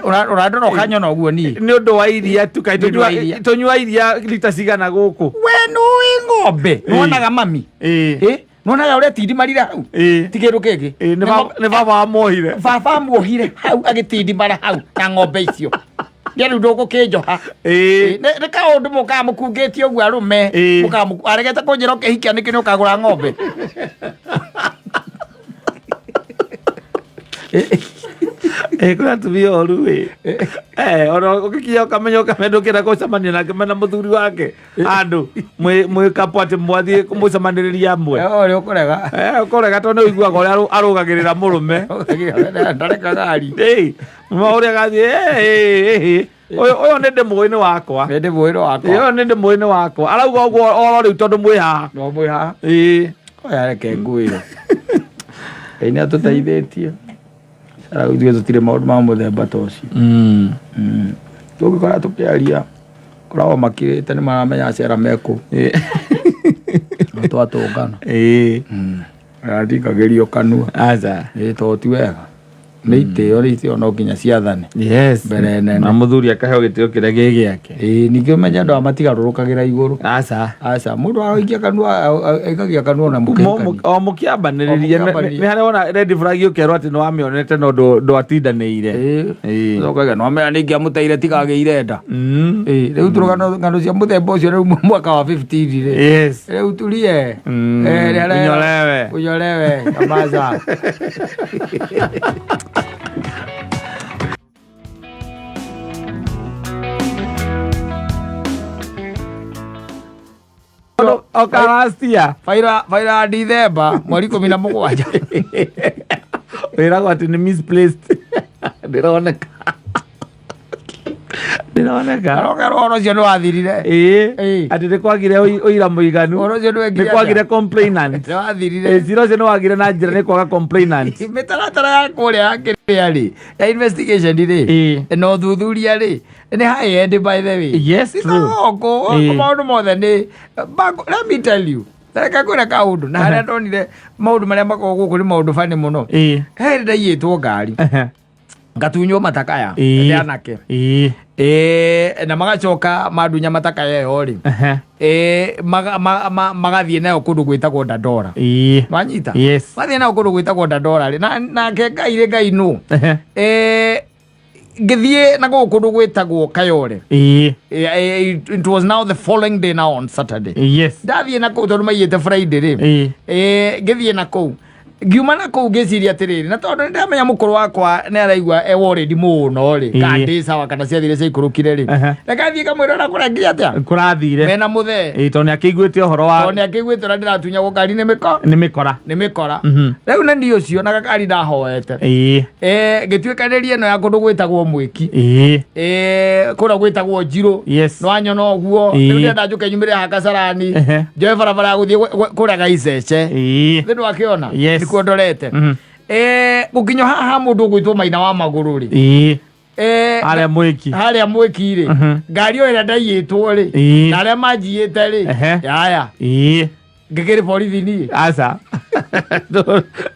Ũrandora ũkanyona ũguo niĩ. Nĩ ũndũ wa iria tu kaĩ? Nĩ ũndũ wa iria. Tũnyua iria lita cigana gũkũ? We nũĩ ng'ombe, nĩwonaga mami? Nĩwonaga ũrĩa tindimarire hau? Ti kĩndũ kĩngĩ. Nĩ baba wamuohire. Baba muohire hau, agĩtindimara hau na ng'ombe icio. Nĩ rĩu ndũgũkĩnjoha. Nĩ kaũndũ mũkaga mũkungĩtie ũguo arũme. Mũkaga aregete kũnjĩra ũkĩhikia nĩkĩ nĩ ũkagũra ng'ombe. Kwĩna atumia oru ĩ. Ona ũgĩkinya ũkamenya ndũkĩenda gũcemania nake mena mũthuri wake handũ mwĩ couple, atĩ mwathiĩ mũcemanĩrĩrie amwe. Ũrĩa ũkũrega. Ũkũrega tondũ nĩ ũiguaga ũrĩa arũgagĩrĩra mũrũme. Ndarekaga ari. Ũrĩa gathiĩ, ũyũ nĩ ndĩmũĩ nĩ wakwa. Nĩ ndĩmũĩ nĩ wakwa. Ũyũ nĩ ndĩmũĩ nĩ wakwa, arauga ũguo oro rĩu tondũ mwĩ haha. No mwĩ haha. Oya, reke ngwĩre, Ngai nĩ atũteithĩtie. Ara ithuĩ tũtirĩ maũndũ ma mũthemba ta ũcio. Tũngĩkora tũkĩaria koragwo makirĩte, nĩ maramenya acera mekũ. No twatũngana arathikagĩrio kanua. Aca. Tondũ ti wega, nĩ itĩo, nĩ itĩo no nginya ciathane mbere nene. Na mũthuri akaheo gĩtĩo kĩrĩa gĩ gĩake. Ningĩ ũmenye andũ aya matigarũrũkagĩra igũrũ. Aca. Aca, mũndũ aroikia kanua, aikagia kanua na mũkĩhikania. O mũkĩambanĩrĩria. O mũkĩambanĩrĩria. Nĩ harĩa wona red flag, ũkerwo atĩ nĩ wamĩonete no ndwatindanĩire. Ũcokaga no amenya nĩ ingĩamũteire tigagĩire nda. Rĩu tũrũgano ng'ano cia mũthemba ũcio rĩu mwaka wa 15 rĩ. Rĩu tulie. Kunyolewe. Kunyolewe kamaza. Okarastia. Baira baira ya Dithemba mweri 17. Wĩragwo atĩ nĩ misplaced, ndĩroneka. Ndĩroneka. Aroka ũhoro ũcio nĩ wathirire. Ĩĩ. Ĩĩ. Atĩ nĩ kwagire ũira mũiganu. Ũhoro ũcio nĩ wekire Nĩ kwagire atĩa? complainant. Nĩ wathirire. Ĩĩ, cira ũcio nĩ wagire na njĩra nĩ kwaga complainant. Mĩtaratara ya kũrĩa ya kĩrĩa rĩ, ya investigation rĩ, Ĩĩ. na ũthuthuria rĩ, nĩ high end by the way. Yes, Ti ta true. gũkũ, gũkũ Ĩĩ. maũndũ mothe nĩ let me tell you, reke ngwĩre kaũndũ, na harĩa ndonire maũndũ marĩa makoragwo gũkũ nĩ maũndũ bani mũno. Ĩĩ. He hĩndĩ ndaiyĩtwo ngari, Ehe. ngatunywo matakaya Ĩĩ. nĩ anake. Ĩĩ. Ĩĩ, na magacoka mandunya matakaya ĩyo rĩ, Ehe. ĩĩ, magathiĩ nayo kũndũ gwĩtagwo Dandora. Ĩĩ. Wanyita? Yes. Mathiĩ nayo kũndũ gwĩtagwo Dandora rĩ, nake Ngai rĩ, Ngai nũ? Ehe. Ĩĩ, ngĩthiĩ na gũkũ kũndũ gwĩtagwo Kayore. Ĩĩ. It was now the following day, now on Saturday. Yes. Ndathiĩ na kũu tondũ maiyĩte Friday rĩ. Ĩĩ. Ĩĩ, ngĩthiĩ na kũu ngiuma na kũu ngĩciria atĩrĩrĩ, na tondũ nĩndamenya mũkũrũ wakwa nĩ araigua e worried mũno rĩ, Ĩĩ. kana ndĩ sawa kana ciathire ciaikũrũkire rĩ, Aha. reke thiĩ ngamwĩra ũrĩa kũrengia atĩa Kũrathire. mena mũthee. Ĩĩ, tondũ nĩ akĩiguĩte ũhoro wa Tondũ nĩ akĩiguĩte ũrĩa ndĩratunyagwo ngari nĩ mĩko nĩ mĩkora. Nĩ mĩkora. Rĩu na niĩ ũcio na gakari ndahoete. Ĩĩ. Ngĩtuĩkanĩria ĩno ya kũndũ gwĩtagwo Mwĩki. Ĩĩ. Kũrĩa gwĩtagwo Njirũ. Yes. Nĩwanyona ũguo. Ĩĩ. Rĩu ndĩrenda njũke nyumĩre haha Kasarani, Ehe. njoe barabara ya gũthiĩ kũrĩa Gaicece. Ĩĩ. Thĩ ndwakĩona? Yes. Nĩkuo ndorete. Gũkinya haha mũndũ ũgwĩtwo Maina wa Magũrũ rĩ. Ĩĩ. Harĩa Mwĩki. Harĩa Mwĩki rĩ, ngari o ĩrĩa ndaiyĩtwo rĩ, Ĩĩ. na arĩa manjiyĩte rĩ, Ehe. yaya. Ĩĩ. Ngĩkĩrĩ borithi niĩ? Aca.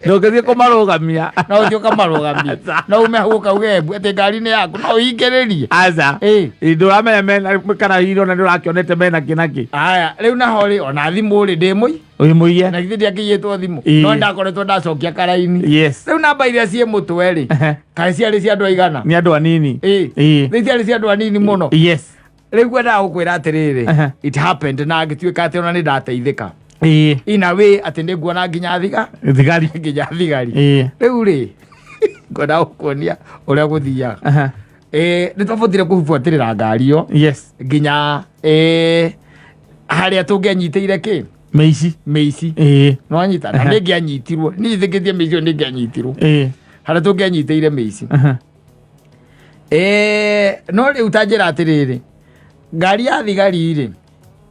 Ndũngĩthiĩ kũmarũgamia. No ũthiĩ ũkamarũgamia. No ume hau ũkauge mbu atĩ ngari nĩ yaku, no ũhingĩrĩrie. Aca. Ĩĩ. Ndũramenya mena kana hihi ona nĩũrakĩonete mena kĩ na kĩ. Aya, rĩu naho rĩ, ona thimũ rĩ, ndĩ mũi. Wĩ mũiye. Na githĩ ndiakĩiyĩtwo thimũ? Ĩĩ. No ndakoretwo ndacokia karaini. Yes. Rĩu namba iria ciĩ mũtwe rĩ, Ehe. kaĩ ciarĩ cia andũ aigana? Nĩ andũ anini. Ĩĩ. Ĩĩ. Nĩ ciarĩ cia andũ anini mũno. Yes. Rĩu ngwendaga gũkwĩra atĩrĩrĩ, Ehe. it happened na ngĩtuĩka atĩ ona nĩ ndateithĩka. Ĩĩ. In a way atĩ nĩ nguona nginya thiga Thigari. nginya thigari. Ĩĩ. Rĩu rĩ, ngwendaga gũkuonia ũrĩa gũthiaga. Aha. Nĩ twabotire kũbuatĩrĩra ngari ĩyo Yes. nginya harĩa tũngĩanyitĩire kĩ? Mĩici. Mĩici. Ĩĩ. Nĩwanyita? Na Aha. nĩngĩanyitirwo. Niĩ njĩtĩkĩtie mĩici ĩyo nĩngĩanyitirwo. Ĩĩ. Harĩa tũngĩanyitĩire mĩici. Aha. No rĩu ta njĩra atĩrĩrĩ, ngari ya thigari rĩ,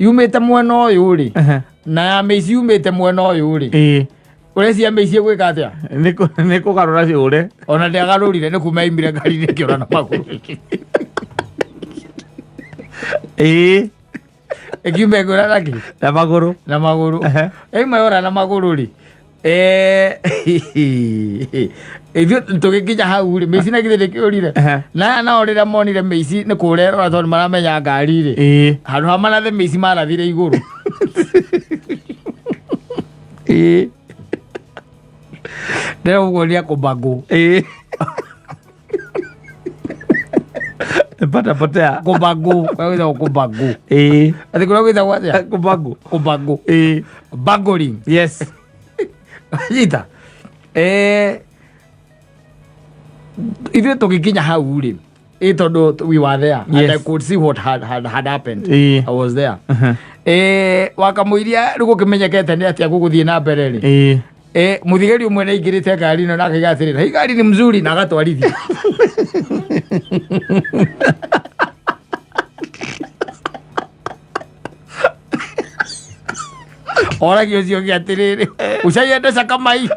yumĩte mwena ũyũ rĩ, Aha. na ya mĩici yumĩte mwena ũyũ rĩ, Ĩĩ. ũreciria mĩici ĩgwĩka atĩa? Nĩ kũgarũra ciũre. Ona ndĩagarũrire, nĩ kuma yaimire ngari-inĩ ĩkĩũra na magũrũ. Ĩĩ. Ĩkiuma ĩkĩũra na kĩ? Na magũrũ. Na magũrũ. Ehe. Yauma yora na magũrũ rĩ, ithuĩ tũgĩkinya hau rĩ, mĩici na githĩ ndĩkĩũrire? Ehe. Na aya nao rĩrĩa monire mĩici nĩ kũũra ĩrora tondũ maramenya ngari rĩ, Ĩĩ. handũ ha marathe mĩici marathire igũrũ. Ĩĩ. Ndĩraguonia kũbangũ. Ĩĩ. Pata potea. Kũbangũ, kũrĩa gwĩtagwo kũbangũ. Ĩĩ. Atĩ kũrĩa gwĩtagwo atĩa? Kũbangũ. Kũbangũ. Ĩĩ. Bangling. Yes. Nyita. Ithuĩ tũgĩkinya hau rĩ, tondũ we were there and Yes. I could see what had happened. Ĩĩ. I was there. Uh-huh. Wakamũiria rĩu gũkĩmenyekete nĩ atĩa gũgũthiĩ na mbere rĩ. Ĩĩ. Mũthigari ũmwe nĩ aingĩrĩte ngari ĩno na akaiga atĩrĩrĩ, hii ngari ni mzuri, na agatwarithia. Oragia ũcio ũngĩ atĩrĩrĩ, ushaiendesha kama hii?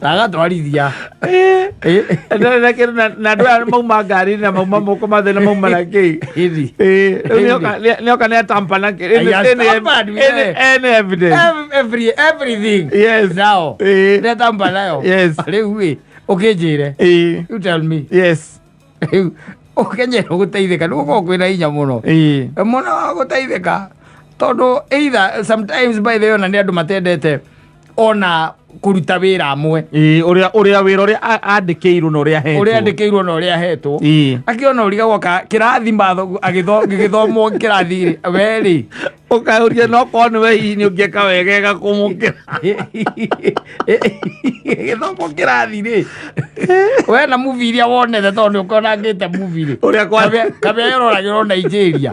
Na agatwarithia. Na andũ aya mauma ngari-inĩ na mauma moko mathĩ na mauma na kĩ. Hivi. Ĩĩ, rĩu nĩoka nĩ atampa na kĩ. He has tampered with it. Any evidence. Everything. Yes. Now. Ĩĩ. Nĩatamba nayo. Yes. Rĩu ĩ, ũkĩnjĩre. Ĩĩ. You tell me. Yes. Rĩu ũkenyera gũteithĩka nĩ gũkorwo kwĩna hinya mũno. Ĩĩ. Mũno wa gũteithĩka tondũ either sometimes by the way ona nĩ andũ matendete ona kũruta wĩra amwe. Ĩĩ, ũrĩa wĩra ũrĩa andĩkĩirwo na ũrĩa ahetwo. Ũrĩa andĩkĩirwo na ũrĩa ahetwo. Ĩĩ. Akĩona ũrigagwo ka kĩrathi matho gĩgĩthomwo kĩrathi rĩ, we rĩ. Ũkaũria no korwo nĩwe hihi nĩ ũngĩeka wegega kũmũkĩra. Gĩthomo kĩrathi rĩ, we na movie iria wonete, tondũ nĩ ũkonangĩte movie rĩ. Ũrĩa Kabĩa yororagĩrwo Nigeria,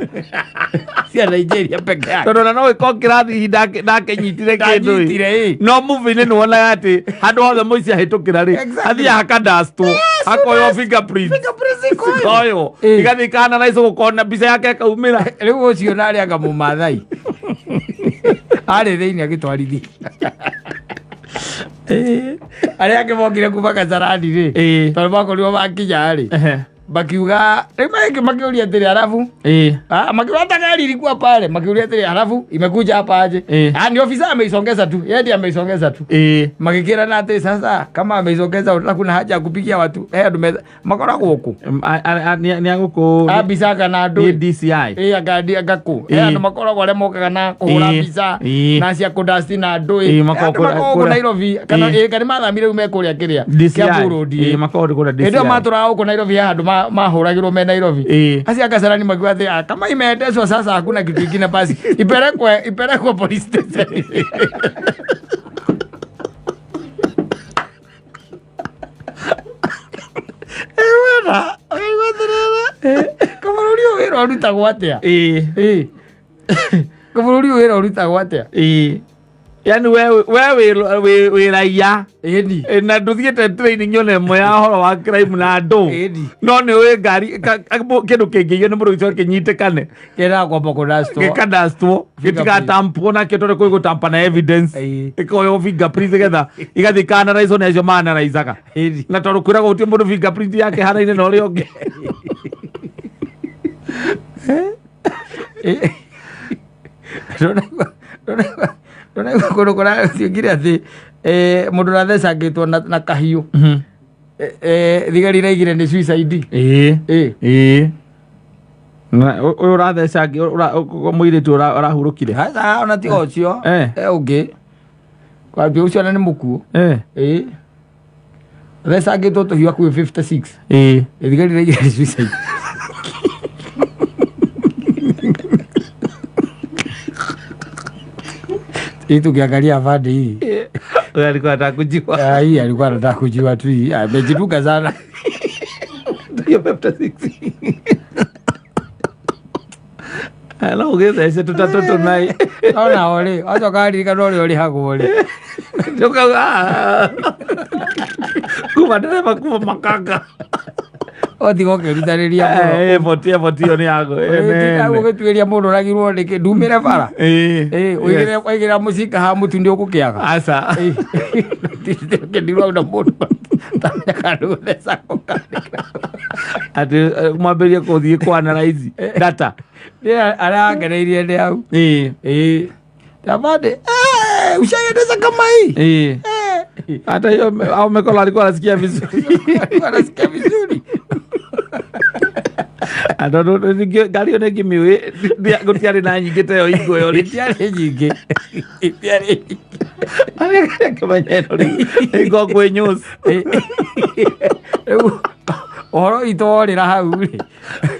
cia Nigeria peke yake. Tondũ ona no ĩkorwo kĩrathi hihi ndakĩnyitire kĩndũ ĩ. Ndanyitire, ĩ. No movie-inĩ nĩ wonaga atĩ handũ hothe mũici ahĩtũkĩra rĩ, athiaga hakadastwo, hakoywo fingerprint. Fingerprints ikoywo. Ikoywo. Igathiĩ ikaanalyzwo, gũkona mbica yake ĩkaumĩra. Rĩu ũcio narĩ anga mũmathai arĩ thĩinĩ agĩtwarithia, arĩa angĩ mokire kuma Kasarani rĩ, tondũ makorirwo makinya rĩ, makiuga rĩu mangĩ makĩũria atĩrĩ, halafu makiuga hata gari ilikuwa pale, makiuria atĩrĩ, halafu imekuja hapa aje? Ni ofisa ameisongeza tu, yeye ndiye ameisongeza tu. Magĩkĩrana atĩ sasa kama ameisongeza, kuna haja ya kupigia watu, andũ makoragwo kũ? Nĩ agũkũ A mbica kana nĩ andũ DCI. Ĩ anga angakũ andũ makoragwo arĩa mokaga na kũhũra mbica na cia kũdasti na andũ Ĩ, makoragwo andũ makoragwo kũ Nairobi kana kana mathamire rĩu me kũrĩa kĩrĩa DCI. Kiambu Road. Makoragwo kũrĩa Hĩndĩ ĩyo DCI. matũraga gũkũ Nairobi, he handũ mahũragĩrwo me Nairobi. Acio a Kasarani makiuga atĩ kama imeendeshwa sasa hakuna kitu kingine, basi ipelekwe police station. Wena ũkaigua atĩrĩrĩ, kabũrũri ũyũ wĩra ũrutagwo atĩa? Kabũrũri ũyũ wĩra ũrutagwo atĩa? Yani we wĩ raia na ndũthiĩte training ona ĩmwe ya ũhoro wa crime na andũ, no nĩ ũĩ ngari kĩndũ kĩngĩiywo nĩ mũndũ gĩcoke kĩnyitĩkane, Kĩendaga kwamba kũdastwo. Gĩkadastwo, gĩtigatampwo nakĩo, tondũ kwĩ gũtampa na evidence. Ĩkoywo fingerprint nĩgetha igathiĩ ikaanalyzwo nĩ acio maanalyzaga, na tondũ kwĩragwo gũtirĩ mũndũ fingerprint yake hanaine na ũrĩa ũngĩ. Ndũnaigua kũndũ kũratuĩkire atĩ mũndũ ũrathecangĩtwo na kahiũ, thigari iraigire nĩ suicide? Ĩĩ. Ĩĩ. Na ũyũ ũratheca mũirĩtu ũrahurũkire? Aca, ona tiga ũcio. Ũngĩ kwambia ũcio ona nĩ mũkuũ. Ĩĩ, athecangĩtwo tũhiũ hakuhĩ 56. Thigari iraigire nĩ suicide. Hii tukiangalia afande hii Huyo alikuwa anataka kujiua. Hii alikuwa anataka kujiua tu, hii amejituka sana. Hiyo 56. No ũgĩthece tũtatũ tũnai. Ona rĩ, wacoka waririkana ũrĩa ũrĩhagwo rĩ. Ũkauga, kuma ndereba kuma makanga. Ũtiga ũkĩrutanĩria mũno. Effort ĩyo nĩ yago. Ũgĩtuĩria mũndũ ũragirwo nĩkĩ ndumĩre bara. Waigĩrĩra mũcinga ha mũtu nĩ ũgũkĩaga. Aca. Kĩndirwo na mũndũ tamenya kana nĩ gũthecagwo kana. Atĩ mwambĩrĩrie kũthiĩ kũ-analyze data. Arĩa angereirie nĩ hau. Ĩĩ, Afande, ushaiendesha kama hii? Hata hiyo au Mekolo alikuwa anasikia vizuri. Alikuwa anasikia vizuri. Tondũ ngari ĩyo nĩ ngĩmĩũĩ, gũtiarĩ na nyingĩ ta ĩyo hingo ĩyo rĩ. Itiarĩ nyingĩ, itiarĩ nyingĩ. Akĩmenya ĩno rĩu ĩngoo kwĩ news. Rĩu ũhoro witũ worĩra hau rĩ,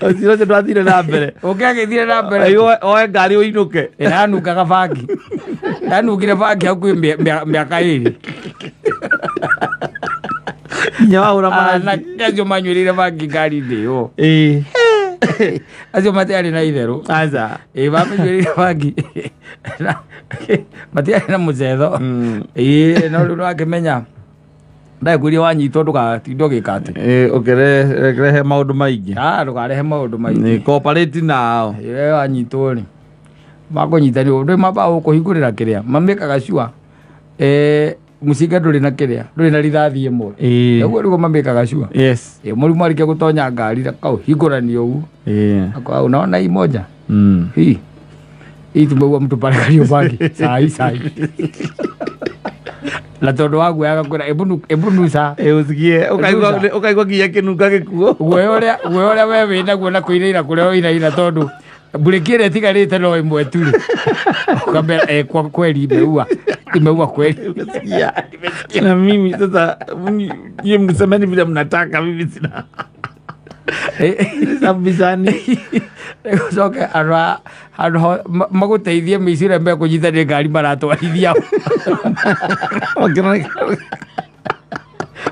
Ũcio ũcio ndwathire na mbere. Ũngĩagĩthire na mbere. Oe oe ngari ũinũke. Ĩranungaga bangi, yanungire bangi hakuhĩ mĩaka 2. Nginya wahũra maraci. Anake acio manyuĩrĩire bangi ngari-inĩ ĩyo, acio matiarĩ na itherũ. Aca. Ĩ, mamĩnyuĩrĩire bangi matiarĩ na mũcetho. Ĩ, no rĩu nĩwakĩmenya ndakwĩria wanyitwo ndũgatinde ũgĩka atĩ. Ũkĩrehe maũndũ maingĩ. Ah, ndũkarehe maũndũ maingĩ. Nĩ cooperate nao. Ĩ, wanyitwo rĩ, makũnyita nĩ ũndũ mambaga gũkũhingũrĩra kĩrĩa mamĩkaga sure mũcinga ndũrĩ na kĩrĩa, ndũrĩ na rithathi ĩmwe. Ũguo nĩguo mamĩkaga sure. Ĩ, mũrimũ arĩkia gũtonya ngari akauhingũrania ũguo. Akauga, unaona hii moja, hii hii tumeua mtu pale Kariobangi saa hii saa hii, na tondũ wa guoya agakwĩra, "Ebu nusa." Ĩ, ũsikie ũkaigua nginya kĩnunga gĩkuo. Guoya ũrĩa we wĩ naguo na kũinaina kũrĩa ũinaina, tondũ mburĩki ĩrĩa ĩtigarĩte no ĩmwe tu rĩ, ũkamera kwa kweli imeua, imeua kweli. Nimesikia. Na mimi sasa nyie msemeni vile mnataka, mimi sina. Sabicani. Gũcoke andũ handũ magũteithie mĩici ĩrĩa mekũnyita nĩ ngari maratwarithia.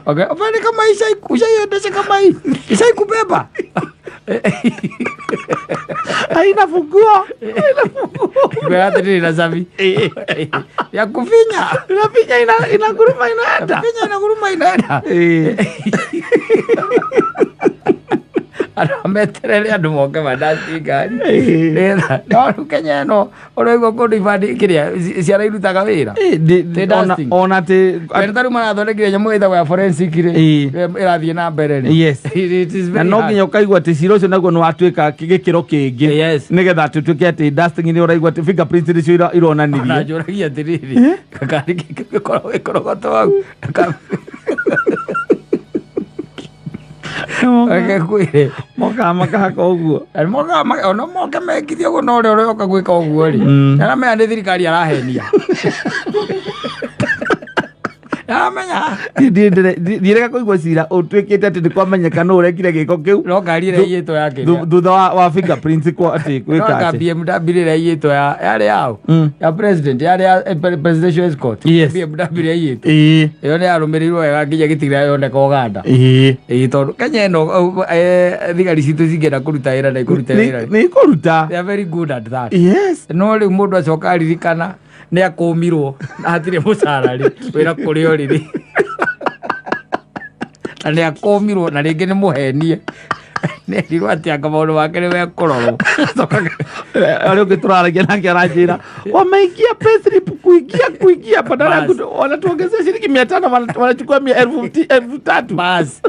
Okay, afanye kama hii ushaiendesha kama hii. Ishaikubeba. Haina funguo. Kwa atĩrĩrĩ na cabi ya kufinya. Inafinya, inaguruma, inaenda. Finya inaguruma, inaenda. Andũ meterere andũ moke mandasti ngari. Nĩgetha no rĩu Kenya ĩno ũraigua kũndũ ibandĩ kĩrĩa ciana irutaga wĩra. Ti dusting. Ona ti Wena tarĩu marathondekire nyamũ ĩtagwo ya forensic rĩ. Ĩrathiĩ na mbere rĩ. It is Na very no hard. nginya ũkaigua atĩ cira ũcio naguo nĩ watuĩka gĩkĩro kĩngĩ nĩgetha atĩ ũtuĩke atĩ dusting nĩ ũraigua atĩ fingerprints nĩcio Ona ironanirie. njũragia atĩrĩrĩ, gakari gĩkoragwo gĩkorogoto hau. Reke ngwĩre. Mokaga makahaka ũguo. Na mokaga ona moke mekithie ũguo na ũrĩa ũroka gwĩka ũguo rĩ, nĩaramenya nĩ thirikari arahenia, nĩaramenya. Ndiĩrega kũigua cira ũtuĩkĩte atĩ nĩ kwamenyeka nũ ũrekire gĩko kĩu No ngari ĩrĩa iyĩtwo ya kĩrĩa thutha wa fingerprints kwa atĩ no gwĩka ka atĩ BMW ĩrĩa iyĩtwo ya yarĩ yao ya president, yarĩ ya presidential escort. BMW ĩrĩa iyĩtwo ĩyo nĩ yarũmĩrĩirwo wega nginya gĩtigĩra yoneka Ũganda. Ĩĩ, tondũ Kenya ĩno thigari citũ cingĩenda kũruta wĩra na ikũruta wĩra. Nĩ ikũruta. They are very good at that. No rĩu mũndũ acoka aririkana nĩ akũmirwo na hatirĩ mũcara rĩ, wĩra kũrĩ o rĩrĩ na nĩ akũmirwo na rĩngĩ nĩ mũhenie, nĩ erirwo atĩ anga maũndũ make nĩ mekũrorwo. Arĩa ũngĩ tũraragia nake aranjĩra wameingia payslip kuingia badala ya Bas. Wanatuongezea shilingi 500, wanachukua 3,000. Bas,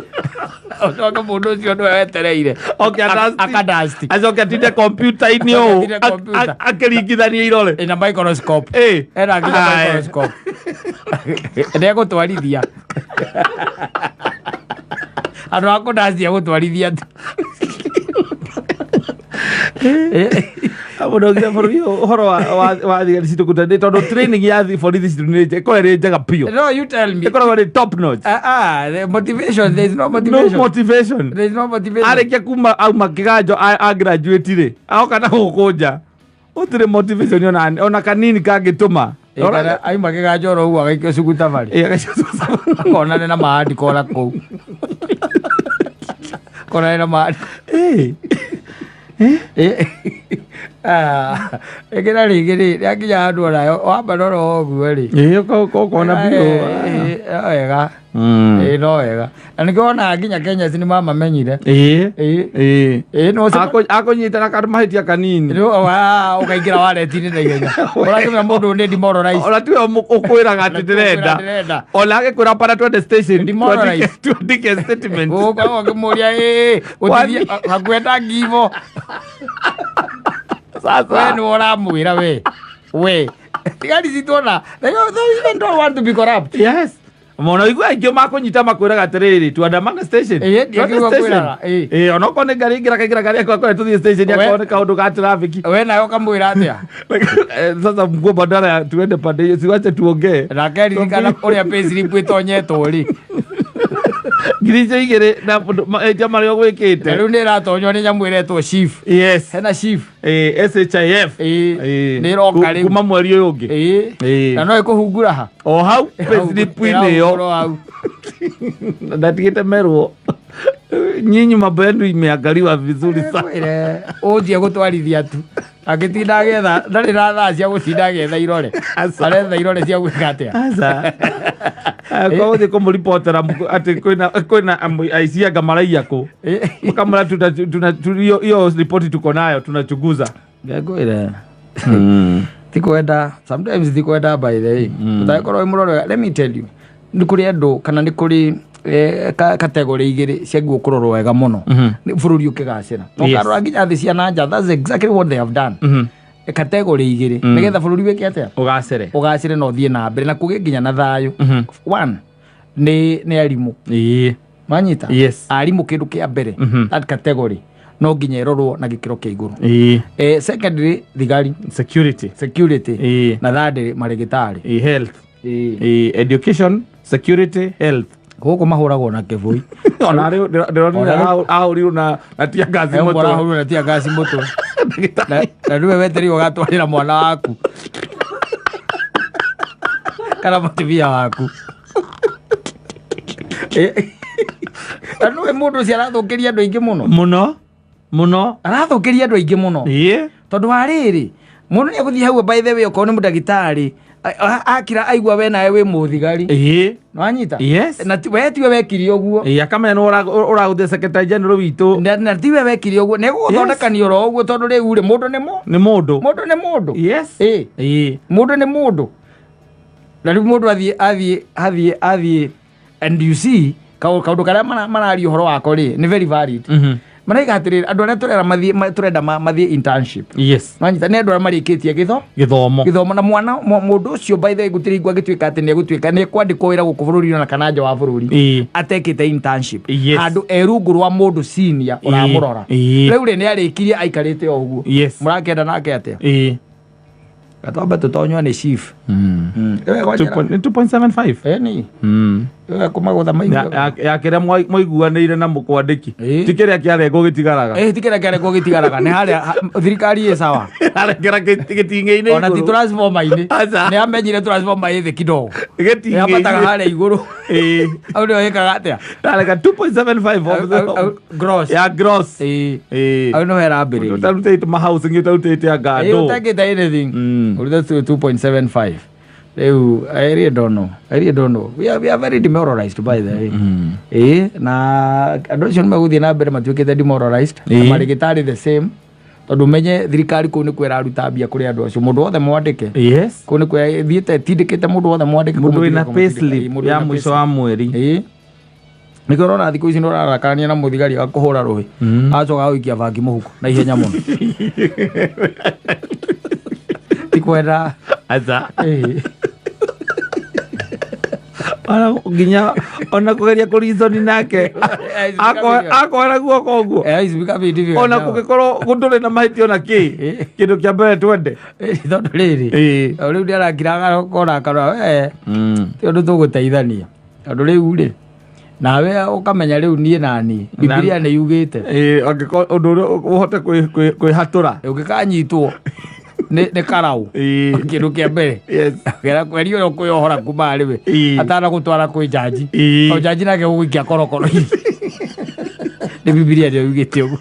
ũcoke mũndũ ũcio nĩwe wetereire Oke adasti. Akadasti. Acoke atinde kompiuta-inĩ ũũ Atinde kompiuta. akĩringithania irore. Ĩna microscope. Ena nginya Aye. microscope nĩegũtwarithia andũ a kũndasti egũtwarithia tu. Mũndũ augire bũrũri ũyũ ũhoro wa thigari citũ kũruta nĩ tondũ training ya borithi citũ nĩ ĩkoragwo ĩrĩ njega biũ. No, you tell me. Ĩkoragwo ĩrĩ top notch. Ah, ah, the motivation, there is no No motivation. motivation. There is no motivation. Arĩkia kuma auma kĩganjo a graduate rĩ, aoka na gũkũ nja gũtirĩ motivation ona kanini kangĩtũma. Ĩ, kana aima kĩganjo oro ũguo agaikio cugutabarĩ. Ĩ, agaikio. Akonane na maandĩko ona kũu, konane na maandĩko. Ĩ, ah, ĩkĩra rĩngĩ rĩ rĩakinya handũ onayo wamba rora ũguo rĩ. Ĩ, ũkona biũ. Ĩ, no wega. Ĩ, no wega, na nĩkĩo wonaga nginya Kenya nĩ mamamenyire. Ĩ. Ĩ, no Akũnyita na mahĩtia kanini. Rĩu, ah, ũkaingĩra wareti-inĩ na ihenya ũrakĩmenya mũndũ ũyũ nĩ demoralized. Ona tiwe ũkwĩraga atĩ ndĩrenda. Ndĩrenda. Ona agĩkwĩra pana twende station Demoralized. twandĩke statement. Ũgũkorwo ũkĩmũria, "Ĩ, gũtithie hakuhĩ ta ngibo." Sasa We nĩwe ũramwĩra we thigari citũ ona they even don't want to be corrupt. Yes, mona igua aingĩ makũnyita makwĩraga atĩrĩrĩ, tuandamane station. Ĩ, Twende ndiakĩigua station. kwĩraga, ĩ. Ĩ, onokorwo nĩ ngari ingĩra kaingĩra ngari yakwa akorwo tũthiĩ station akorwo nĩ kaũndũ ka traffic. We nawe ũkamwĩra atĩa? Sasa mkuu, badala ya tuende pande hiyo, siwache tuongee. Nake aririkana ũrĩa payslip ĩtonyetwo rĩ. 2,000 na mahĩtia marĩa Na ũgwĩkĩte. rĩu nĩ ĩratonywo nĩ nyamũ ĩretwo SHIF. Hena SHIF. SHIF. Ĩ, nĩ ĩroka rĩu. Kuma mweri ũyũ ũngĩ. Ĩ, na no ĩkũhungura ha. O hau payslip-inĩ ĩyo. Ĩrahungura hau. Ndatigĩte merwo nyinyi mambo yenu imeangaliwa vizuri sana. Kwĩre ũnjie gũtwarithia tu agĩtinda agĩetha, ndarĩ na thaa cia gũtinda agĩetha irore. Aca. Aretha irore cia gwĩka atĩa? Aca. Kwa gũthiĩ kũmũribotera atĩ kwĩna aici anga maraiya kũ. Makamwĩra hiyo ripoti tuko nayo, tunachunguza. Ngwĩre ti kwenda, sometimes ti kwenda, by the way, ũtangĩkorwo wĩ mũrore wega. Let me tell you, nĩ kũrĩ andũ kana nĩ kũrĩ category igĩrĩ ciagĩrĩirwo kũrorwo wega mũno nĩ bũrũri ũkĩgacĩra na ũkarora nginya thĩ cia na nja, that's exactly what they have done. Category igĩrĩ nĩgetha bũrũri wĩke atĩa? Ũgacĩre. Ũgacĩre na ũthiĩ na mbere na kũgĩe nginya na thayũ. One nĩ arimũ. Manyita? Yes. Arimũ kĩndũ kĩa mbere. That category no nginya ĩrorwo na gĩkĩro kĩa igũrũ. Secondary, thigari. Security. Security. Ĩĩ. Na thirdly, marĩgĩtarĩ. Ĩĩ, health. Ĩĩ. Ĩĩ, education, security, health. Gũkũ mahũragwo na kĩbũi. Ona rĩu ndĩronire ahũrirwo na tear gas He ũmwe mũtwe. ũrahũrirwo na tear gas mũtwe. Na nĩwe wetereirwo ũgatwarĩra mwana waku kana mũtumia waku. Na nĩwe mũndũ ũcio arathũkĩria andũ aingĩ mũno. Mũno mũno. Arathũkĩria andũ aingĩ mũno. Tondũ wa rĩrĩ, mũndũ nĩ egũthiĩ hau, by the way, okorwo nĩ mũndagĩtarĩ, akira aigua we nawe wĩ mũthigari. Nĩwanyita? Yes. Na we tiwe wekire ũguo. Akamenya nĩ ũragũthia secretary general witũ. Na tiwe wekire ũguo, nĩ gũgũthondekania oro ũguo, tondũ rĩu rĩ, mũndũ nĩ nĩ mũndũ. Mũndũ nĩ mũndũ. Yes. Mũndũ nĩ mũndũ. Na rĩu mũndũ athiĩ athiĩ athiĩ athiĩ, and you see, kaũndũ karĩa mararia ũhoro wako rĩ, nĩ very valid. Maraiga atĩrĩrĩ, andũ arĩa tũrera mathiĩ tũrenda mathiĩ internship. Nwanyita? Nĩ andũ arĩa marĩkĩtie gĩthomo. Gĩthomo na mwana mũndũ ũcio, by the way, gũtirĩ hingo angĩtuĩka atĩ nĩ egũtuĩka nĩ ekwandĩkwo wĩra gũkũ bũrũri-inĩ ona kana nja wa bũrũri atekĩte internship handũ e rungu rwa mũndũ senior ũramũrora. Rĩu rĩ, nĩ arĩkirie, aikarĩte o ũguo. Mũrakĩenda nake atĩa? Gatwambe tũtonywo nĩ chief. Rĩu egwanjĩra- Nĩ 2.75. Ĩni. Rĩu ekũmagũtha maigua. Ya kĩrĩa mwaiguanĩire na mũkwandĩki. Ti kĩrĩa kĩarengwo gĩtigaraga. Ti kĩrĩa kĩarengwo gĩtigaraga, nĩ harĩa thirikari ĩ sawa. Arengera gĩtingĩ-inĩ Ona ti igũrũ. transformer-inĩ. Aca. Nĩ amenyire transformer ĩ thĩ kidogo. Gĩtingĩ-inĩ. Yambataga harĩa igũrũ. Hau nĩho ĩkaga atĩa? Areka 2.75 of the Gross. Ya gross. Hau nĩho ĩrambĩrĩria. Ũtarutĩte ma-housing, ũtarutĩte anga andũ. Ũtekĩte anything. Ũrute 2.75 rĩu. I really don't know. I really don't know. We are very demoralized, by the way. Na andũ acio nĩ megũthiĩ na mbere matuĩkĩte demoralized. Na marĩgĩtarĩ the same, tondũ menye thirikari kũu nĩkuo ĩraruta mbia kũrĩ andũ acio, mũndũ wothe mwandĩke. Kũu nĩkuo ĩthiĩte ĩtindĩkĩte mũndũ wothe mwandĩke. Mũndũ wĩna kũmũtindĩka, payslip mũndũ ya wĩna mũico wa mweri. Nĩkĩo ũrona thikũ ici nĩ ũrarakarania na mũthigari agakũhũra rũhĩ, acoka agũikia bangi mũhuko na ihenya mũno, ti kwenda. Aca. Ona nginya ona kũgeria kũrizoni nake, akoera guoko ũguo. It's becoming difficult Ona now. kũngĩkorwo gũtũrĩ na mahĩtia ona kĩ, kĩndũ kĩa mbere twende. Tondũ rĩrĩ, rĩu nĩ arakira akona akarora we ti ũndũ tũgũteithania, tondũ rĩu rĩ, nawe ũkamenya rĩu niĩ nani Bibilia nĩ yugĩte. Angĩkorwo ũndũ ũrĩa ũhote kwĩhatũra. Ũngĩkanyitwo nĩ karau, kĩndũ kĩa mbere kera kweri ũrĩa ũkwĩyohora kuma harĩ we atanagũtwara kwĩ njanji, o njanji nake gũgũikia korokoro-inĩ, nĩ Bibilia nĩyo yugĩte ũguo.